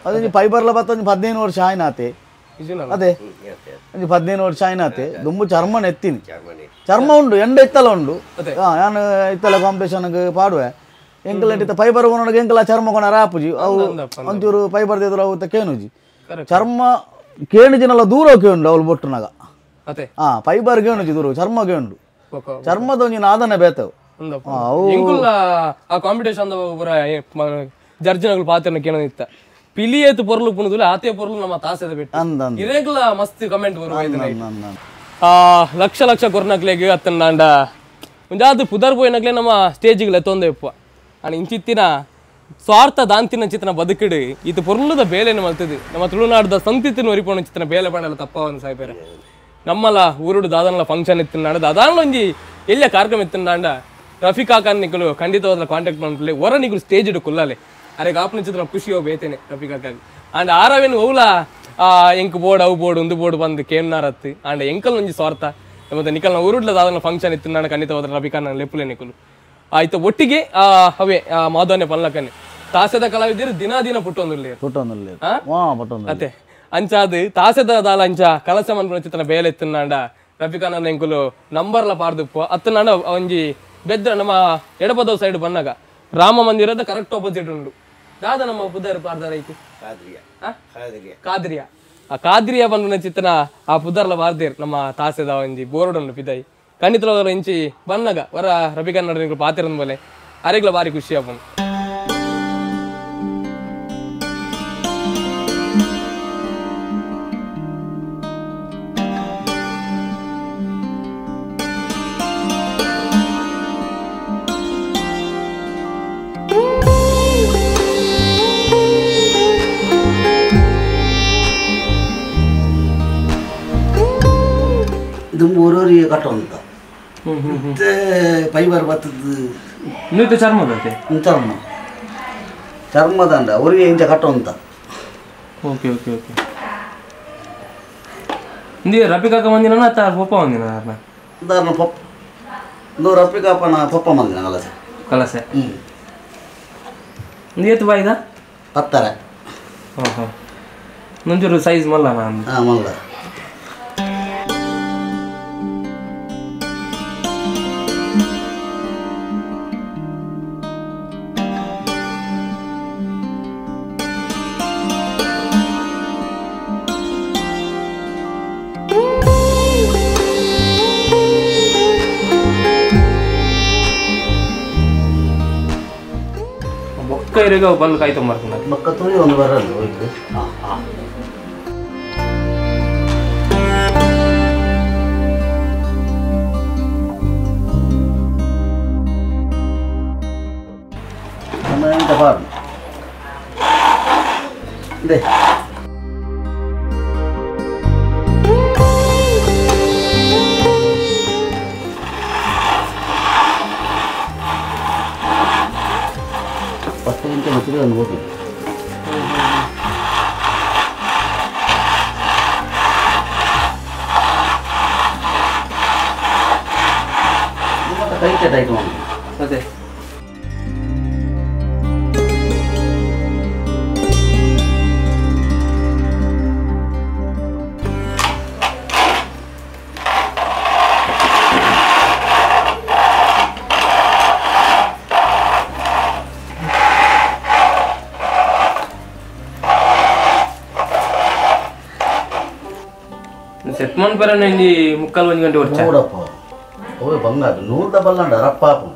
ಅದು ಫೈಬರ್ಲ ಬತ್ತ ಒಂಜಿ 15 ವರ್ಷ ಆಯ್ನಾತೆ ಅದೇ ಒಂಜಿ 15 ವರ್ಷ ಆಯ್ನಾತೆ ದುಂಬು ಚರ್ಮ ನೆತ್ತೀನಿ ಚರ್ಮ ಉಂಡು ಎಂಡ ಇತ್ತಲ ಉಂಡು ನಾನು ಇತ್ತಲ ಕಾಂಪಿಟೇಷನ್ಗೆ ಪಾಡುವೆ ಎಂಕಲ್ ಫೈಬರ್ ಕೊನೊಳಗೆ ಎಂಕಲ ಚರ್ಮ ಕೊನ ರಾಪುಜಿ ಅವು ಒಂಚೂರು ಫೈಬರ್ ದೇದ್ರು ಅವು ಕೇನುಜಿ ಚರ್ಮ ಕೇಣುಜಿನಲ್ಲ ದೂರ ಕೇಂಡು ಅವಳು ಬೊಟ್ಟುನಾಗ ಹಾ ಫೈಬರ್ ಕೇಣುಜಿ ದೂರ ಚರ್ಮ ಕೇಂಡು ಚರ್ಮದ ಒಂಜಿ ನಾದನೆ ಬೇತವು ಆ ಕಾಂಪಿಟೇಷನ್ ಜರ್ಜಿನಗಳು ಪಾತ್ರನ ಕೇಳೋದಿತ್ತ ಪಿಲಿಯೇತು ಪೊರ್ಲು ಪುಣುದುಲೆ ಆತೆ ಪೊರ್ಲು ನಮ್ಮ ತಾಸೆದ ಬಿಟ್ಟು ಇರೇಗ್ಲ ಮಸ್ತ್ ಕಮೆಂಟ್ ಬರುವ ಲಕ್ಷ ಲಕ್ಷ ಕೊರ್ನಕ್ಲೆಗ್ ಅತ್ತಂಡ ಒಂಜಾದ್ ಪುದರ್ ಪೋಯಿನಕ್ಲೆ ನಮ್ಮ ಸ್ಟೇಜಿಗೆ ಲೆತ್ತೊಂದು ಇಪ್ಪ ಅಣ್ಣ ಇಂಚಿತ್ತಿನ ಸ್ವಾರ್ಥ ದಾಂತಿನ ಚಿತ್ರನ ಬದುಕಿಡು ಇದು ಪೊರ್ಲುದ ಬೇಲೆನ ಮಲ್ತದು ನಮ್ಮ ತುಳುನಾಡದ ಸಂತಿತ್ತಿನ ಒರಿಪೋಣ ಚಿತ್ರನ ಬೇಲೆ ಪಂಡಲ ತಪ್ಪವನ್ ಸಾಯ್ಪೇರೆ ನಮ್ಮಲ್ಲ ಊರುಡು ದಾದನಲ ಫಂಕ್ಷನ್ ಇತ್ತಿನಾಡ ದಾದಾನಲ ಒಂಜಿ ಎಲ್ಲ ಕಾರ್ಯಕ್ರಮ ಇತ್ತಿನಾಂಡ ರಫೀಕ್ ಕಾಕನ್ ನಿಕಲು ಖಂಡಿತವಾದ ಕಾಂಟ್ಯಾಕ್ಟ್ ಮಾಡ್ಲಿ ಹೊರ ನಿಕಲು ಸ್ಟೇಜ್ ಇಡು ಕುಲ್ಲಾಲೆ ಅರೆ ಕಾಪನ ಚಿತ್ರ ಖುಷಿ ಹೋಗಿ ಬೇತೇನೆ ರಫೀಕ್ ಕಾಕಾಗ್ ಅಂಡ್ ಆರವೇನು ಓಲ ಎಂಕ್ ಬೋರ್ಡ್ ಅವು ಬೋರ್ಡ್ ಒಂದು ಬೋರ್ಡ್ ಬಂದು ಕೇಮ್ನಾರತ್ತು ಅಂಡ್ ಎಂಕಲ್ ಒಂಜಿ ಸ್ವಾರ್ಥ ಮತ್ತೆ ನಿಕಲ್ನ ಊರುಡ್ಲ ದಾದನ ಫಂಕ್ಷನ್ ಇತ್ತಿನಾಡ ಖಂಡಿತವಾದ ರಫೀಕ್ ಖಾನ್ ಲೆಪ್ಪುಲೆ ನಿಕಲು ಆಯ್ತು ಒಟ್ಟಿಗೆ ಅವೇ ಮಾಧವನ್ಯ ಪಲ್ಲಕನೆ ತಾಸೆದ ಕಲಾವಿದರು ದಿನ ದಿನ ಪುಟ್ಟೊಂದುಲ್ಲೇರು ಅತ್ತೆ ಅಂಚಾದು ತಾಸೆದ ದಾಲ ಅಂಚ ಕಲಸ ಮನ್ಪುನ ಚಿತ್ರನ ಬೇಲೆ ಎತ್ತುನಾಂಡ ರಫೀಖಾನ ಎಂಕುಲು ನಂಬರ್ಲ ಪಾರ್ದುಪ್ಪು ಅತ್ತನಾಂಡ ಒಂಜಿ ಬೆದ್ರ ನಮ್ಮ ಎಡಪದ ಸೈಡ್ ಬನ್ನಾಗ ರಾಮ ಮಂದಿರದ ಕರೆಕ್ಟ್ ಆಪೋಸಿಟ್ ಉಂಡು ದಾದ ನಮ್ಮ ಪುದರ್ ಪಾರ್ದಾರ ಐತಿ ಕಾದ್ರಿಯ ಆ ಕಾದ್ರಿಯ ಬಂದ ಚಿತ್ರನ ಆ ಪುದರ್ಲ ಬಾರ್ದೇರ್ ನಮ್ಮ ತಾಸೆದ ಒಂಜಿ ಬೋರ್ಡ್ ಉಂಡು ಪಿದಾಯಿ ಖಂಡಿತವಾದ ಇಂಚಿ ಬನ್ನಗ ವರ ರಫೀಖಾನ್ ನಡು ಪಾತಿರಂದ ಮೇಲೆ ಅರೆಗ್ಲ ಬಾರಿ ಖುಷಿ ಆಪುಂಡು. ಇದು ಮೂರೂರಿಗೆ ಕಟ್ಟುವಂತ ಮತ್ತೆ ಫೈಬರ್ ಬತ್ತದ್ದು ಇನ್ನೂ ಚರ್ಮದ ಚರ್ಮ ಚರ್ಮದಂಡ ಅವರಿಗೆ ಇಂಚ ಕಟ್ಟುವಂತ. ಓಕೆ ಓಕೆ ಓಕೆ ಇಂದು ರಫೀಕಾಕ ಮಂದಿನ ಅಥವಾ ಪಪ್ಪ ಮಂದಿನ ದಾರನ ಪಪ್ಪ ಇಂದು ರಫೀಕಾಪನ ಪಪ್ಪ ಮಂದಿನ ಕಲಸೆ ಕಲಸೆ. ಹ್ಞೂ ಇಂದು ಏತು ಬಾಯಿದ ಪತ್ತರ. ಹಾಂ ಹಾಂ ನಂಜೂರು ಸೈಜ್ ಮಲ್ಲ. ಹಾಂ ಮಲ್ಲ. ಬೊಕ್ಕ ಇರೋಗ ಬಲ್ ಕಾಯಿ ತೊಂಬರ್ತೀನಿ ಬೊಕ್ಕ ತುಳಿ ಒಂದು ಬರಲ್ಲ ಹೋಯ್ತು. ಹಾಂ ಹಾಂ ಇಂಚ ಪಾಡು ಇದೆ ಫಸ್ಟ್ ಇಂಚ ಮತ್ತಿಗೆ ಒಂದು ಹೋಗಿ ಕೈ ಟೈಟ್ ಮಾಡಿ ಅದೇ ಸೆಟ್ ಮನ್ಪರನೆ ಇಂಜಿ ಮುಕ್ಕಾಲ್ ಒಂಜಿ ಗಂಟೆ ಒರ್ಚ ನೋಡಪ್ಪ ಓಯ್ ಬಂಗಾರ ನೂರ್ದ ಬಲ್ಲಂಡ ರಪ್ಪಾಪು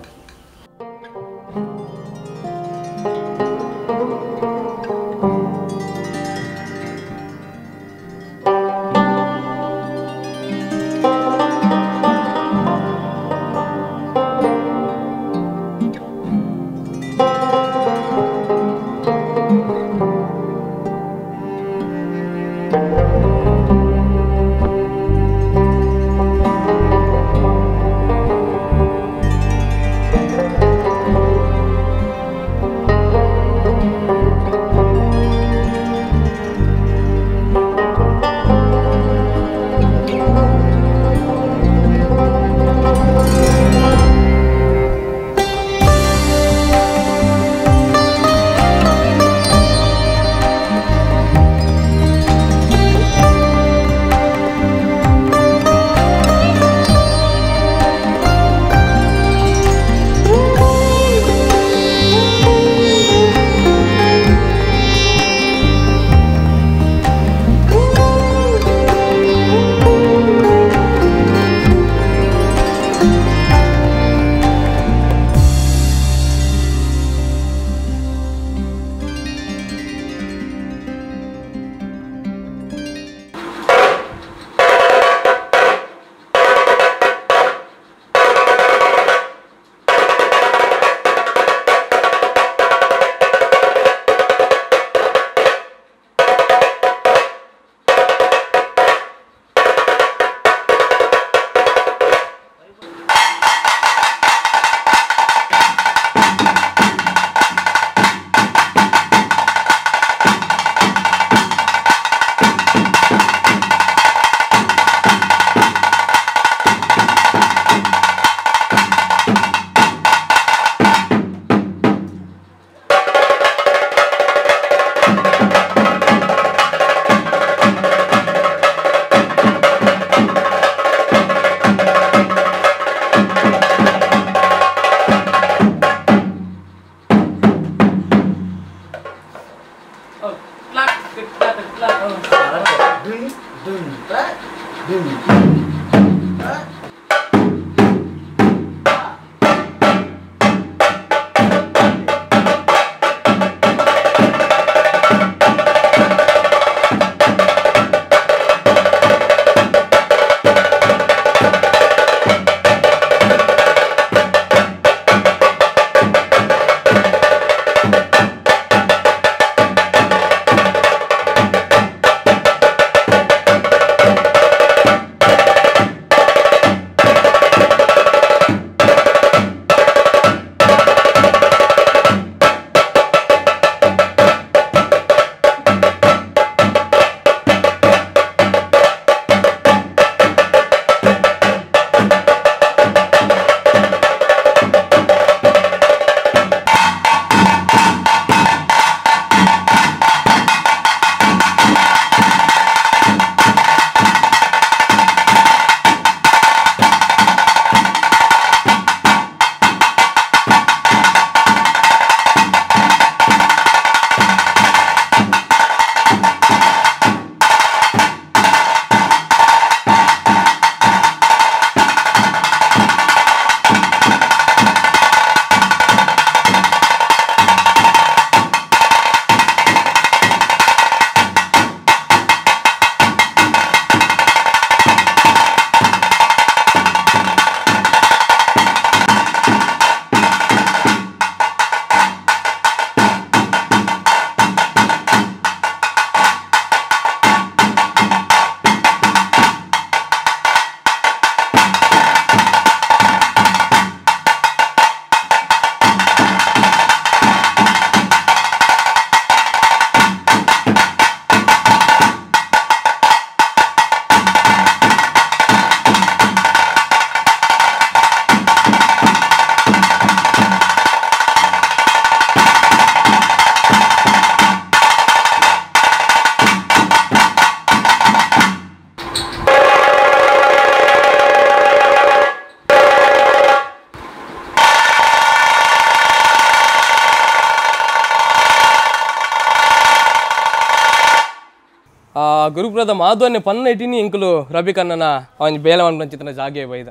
ಗುರುಪುರದ ಮಾಧವನ್ನೇ ಪನ್ನ ಇಟ್ಟಿನಿ ಎಂಕುಲು ರಬಿಕಣ್ಣನ ಅವನ ಬೇಲೆ ಮಂಚಿತನ ಜಾಗೆ ಬೈದ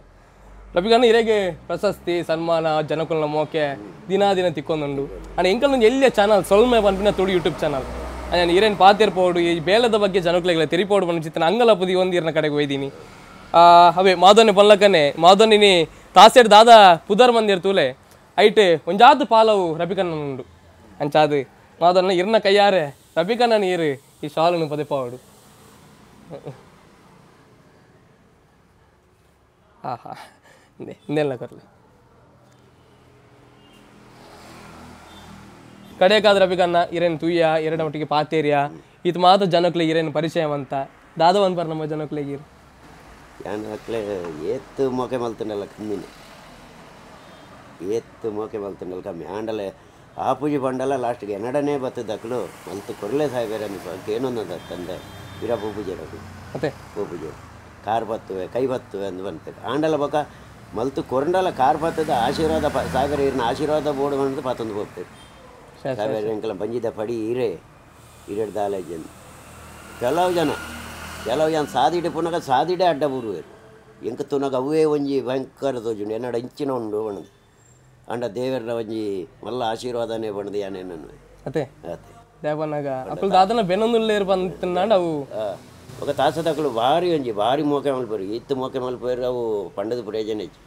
ರಬಿಕಣ್ಣ ಇರೆಗೆ ಪ್ರಶಸ್ತಿ ಸನ್ಮಾನ ಜನಕುಲ್ನ ಮೋಕೆ ದಿನ ದಿನ ತಿಕ್ಕೊಂದುಂಡು ಅಂಡ್ ಎಂಕಲ್ ಒಂಜಿ ಎಲ್ಲಿಯ ಚಾನಲ್ ಸೊಲ್ಮೆ ಪನ್ಪಿನ ತುಳು ಯೂಟ್ಯೂಬ್ ಚಾನಲ್ ನಾನು ಇರೇನು ಪಾತಿರ್ಪೋಡು ಈ ಬೇಲದ ಬಗ್ಗೆ ಜನಕುಲೆಗಳ ತೆರಿಪೋಡು ಪನ್ಪಿನ ಅಂಗಲ ಪುದಿ ಒಂದಿರ್ನ ಕಡೆಗೆ ಒಯ್ದೀನಿ ಅವೇ ಮಾಧವನ್ನೇ ಪನ್ಲಕ್ಕನೆ ಮಾಧವನಿನಿ ತಾಸೆಡ್ ದಾದ ಪುದರ್ ಮಂದಿರ್ ತೂಲೆ ಐಟ್ ಒಂಜಾತ್ ಪಾಲವು ರಬಿಕಣ್ಣನುಂಡು ಅಂಚಾದು ಮಾಧವನ್ನ ಇರ್ನ ಕೈಯಾರೆ ರಬಿಕಣ್ಣನ ಇರು ಈ ಶಾಲನ್ನು ಪದೆಪಾವಡು ಆಹಾ ಇಂದೆಲ್ಲ ಕೊರ್ಲಿ ಕಡೆಕಾದ ರಬಿಕಣ್ಣ ಇರೇನು ತುಯ್ಯ ಎರಡ ಮಟ್ಟಿಗೆ ಪಾತೇರಿಯ ಇದು ಮಾತ್ರ ಜನಕ್ಲೆ ಇರೇನು ಪರಿಚಯ ಅಂತ ದಾದವನ್ ಪರ್ ನಮ್ಮ ಜನಕ್ಲೆಗೆ ಇರು ಯಾನ್ ಅಕ್ಲೆ ಏತ್ತು ಮೋಕೆ ಮಲ್ತಂಡಲ್ಲ ಕಮ್ಮಿನೇ ಏತ್ತು ಮೋಕೆ ಮಲ್ತಂಡಲ್ಲ ಕಮ್ಮಿ ಆಂಡಲೆ ಆ ಪೂಜೆ ಬಂಡಲ್ಲ ಲಾಸ್ಟ್ಗೆ ಎನ್ನಡನೇ ಬತ್ತದಕ್ಲು ಮಲ್ತು ಕೊರಲೆ ಸಾಯ್ಬೇರೆ ಏನೊಂದು ತಂದೆ ವೀರಪ್ಪ ಪೂಜೆ ಮತ್ತೆ ಪೂಜೆ ಕಾರ್ ಬತ್ತುವೆ ಕೈ ಬತ್ತುವೆ ಅಂದು ಬಂತಾರೆ ಆಂಡಲ ಬಕ ಮಲ್ತು ಕೊರಂಡಲ ಕಾರ್ ಬತ್ತದ ಆಶೀರ್ವಾದ ಸಾಯ್ಬೇರೆ ಇರ್ನ ಆಶೀರ್ವಾದ ಬೋರ್ಡ್ ಬಂದು ಪತ್ತೊಂದು ಹೋಗ್ತಾರೆ ಸಾಯ್ಬೇರೆ ಅಂಕಲ ಬಂಜಿದ ಪಡಿ ಹೀರೆ ಹಿರೇಡು ದಾಲೇಜನ್ ಕೆಲವು ಜನ ಕೆಲವು ಜನ ಸಾದಿಡೆ ಪುನಗ ಸಾದಿಡೆ ಅಡ್ಡ ಬೂರುವೆರು ಎಂಕ ತುನಗ ಅವೇ ಒಂಜಿ ಭಯಂಕರ ತೋಜುಂಡು ಎನ್ನಡ ಇಂಚಿನ ಉಂಡು ಬಣ್ಣದು ಅಂಡ ದೇವರ ಒಂಜಿ ಮಲ್ಲ ಆಶೀರ್ವಾದನೇ ಬಣ್ಣದು ಯಾನೇನನ್ನು ಅದೇ ಅದೇ ದೇವನಾಗ ಅಕ್ಕಲು ದಾದನ ಬೆನೊಂದುಲ್ಲೇರು ಬಂತನಾಂಡ ಅವು ఒక ತಾಸದಕ್ಕಲು ಭಾರಿ ಒಂಜಿ ಭಾರಿ ಮೋಕೆ ಮಲ್ಪರು ಇತ್ತು ಮೋಕೆ ಮಲ್ಪೇರು ಅವು ಪಂಡದ ಪ್ರಯೋಜನ ಇಜ್ಜಿ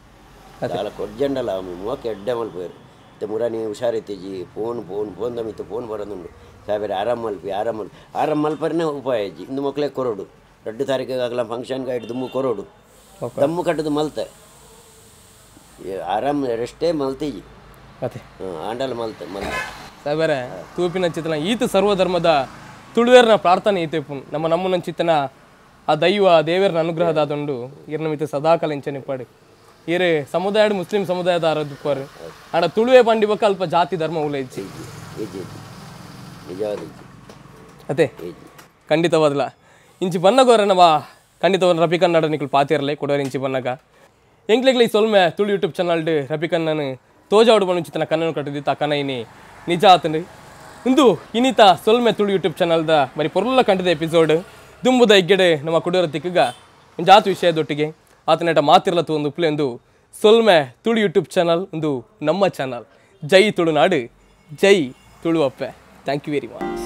ದಾಲ ಕೊಡ್ಜಂಡಲ ಮೋಕೆ ಎಡ್ಡೆ ಮಲ್ಪೇರು ಇತ್ತೆ ಮುರಾನಿ ಹುಷಾರಿತ್ತೀಜಿ phone phone phone ದಮಿತ್ತು phone ಬರೋದುಂಡು ಸಾಬೇರೆ ಆರಾಮ್ ಮಲ್ಪಿ ಆರಾಮ್ ಮಲ್ಪಿ ಆರಾಮ್ ಮಲ್ಪರನೇ ಉಪಾಯ ಇಜ್ಜಿ ಇಂದು ಮಕ್ಕಳೇ ಕೊರೋಡು 2 ತಾರೀಕಿಗೆ ಆಗಲ ಫಂಕ್ಷನ್ಗೆ ಇಟ್ಟು ದುಮ್ಮು ಕೊರೋಡು ದಮ್ಮು ಕಟ್ಟದು ಮಲ್ತೆ ಆರಾಮ್ ರೆಸ್ಟೇ ಮಲ್ತೀಜಿ ಅದೇ ಆಂಡಲ್ ಮಲ್ತೆ ಮಲ್ತೆ ಸಾಬೇರೆ ತೂಪಿನ ಚಿತ್ರನ ಈತ ಸರ್ವಧರ್ಮದ ತುಳುವೇರ್ನ ಪ್ರಾರ್ಥನೆ ಈತೆಪು ನಮ್ಮ ನಮ್ಮನ ಚಿತ್ತನ ಆ ದೈವ ದೇವರನ ಅನುಗ್ರಹದಾದುಂಡು ಇರ್ನ ಮಿತ್ತ ಸದಾಕಾಲ ಇಂಚನಿಪ್ಪಾಡು ಇರು ಸಮುದಾಯ ಮುಸ್ಲಿಂ ಸಮುದಾಯದ ಆರೋಗ್ಯಪಾರು ಆಡ ತುಳುವೆ ಪಂಡಿ ಬಕ್ಕ ಅಲ್ಪ ಜಾತಿ ಧರ್ಮ ಉಲ ಇಜ್ಜಿ ನಿಜವಾದ ಅದೇ ಖಂಡಿತವಾದಲ ಇಂಚಿ ಬನ್ನಗೋರ ನಮ್ಮ ಖಂಡಿತವಾದ ರಬಿ ಕನ್ನಡ ನಿಕ್ಲು ಪಾತಿರಲೆ ಕೊಡೋರು ಇಂಚಿ ಬನ್ನಗ ಎಂಕ್ಲೆಗ್ಲ ಈ ಸೊಲ್ಮೆ ತುಳು ಯೂಟ್ಯೂಬ್ ಚಾನಲ್ಡ್ ರಬಿ ಕಣ್ಣನು ತೋಜಾಡು ಬಣ್ಣ ಚಿತ್ತನ ಕನ್ನಡ ಕಟ್ಟಿದ್ದಿತ್ತು ಆ ಕನೈನಿ ನಿಜ ಆತಂಡು ಇಂದು ಇನ್ನಿತ ಸೊಲ್ಮೆ ತುಳು ಯೂಟ್ಯೂಬ್ ಚಾನಲ್ದ ಬರೀ ಪೊರ್ಲ ಕಂಡದ ಎಪಿಸೋಡ್ ದುಂಬುದ ಇಗ್ಗೆಡೆ ನಮ್ಮ ಕುಡಿಯೋರ ತಿಕ್ಕಗ ಜಾತು ವಿಷಯದೊಟ್ಟಿಗೆ ಆತನೇಟ ಮಾತಿರ್ಲತ್ತು ಒಂದು ಉಪ್ಲೆ ಎಂದು ಸೊಲ್ಮೆ ತುಳು ಯೂಟ್ಯೂಬ್ ಚಾನಲ್ ಒಂದು ನಮ್ಮ ಚಾನಲ್. ಜೈ ತುಳುನಾಡು, ಜೈ Tuluvappe. Thank you very much.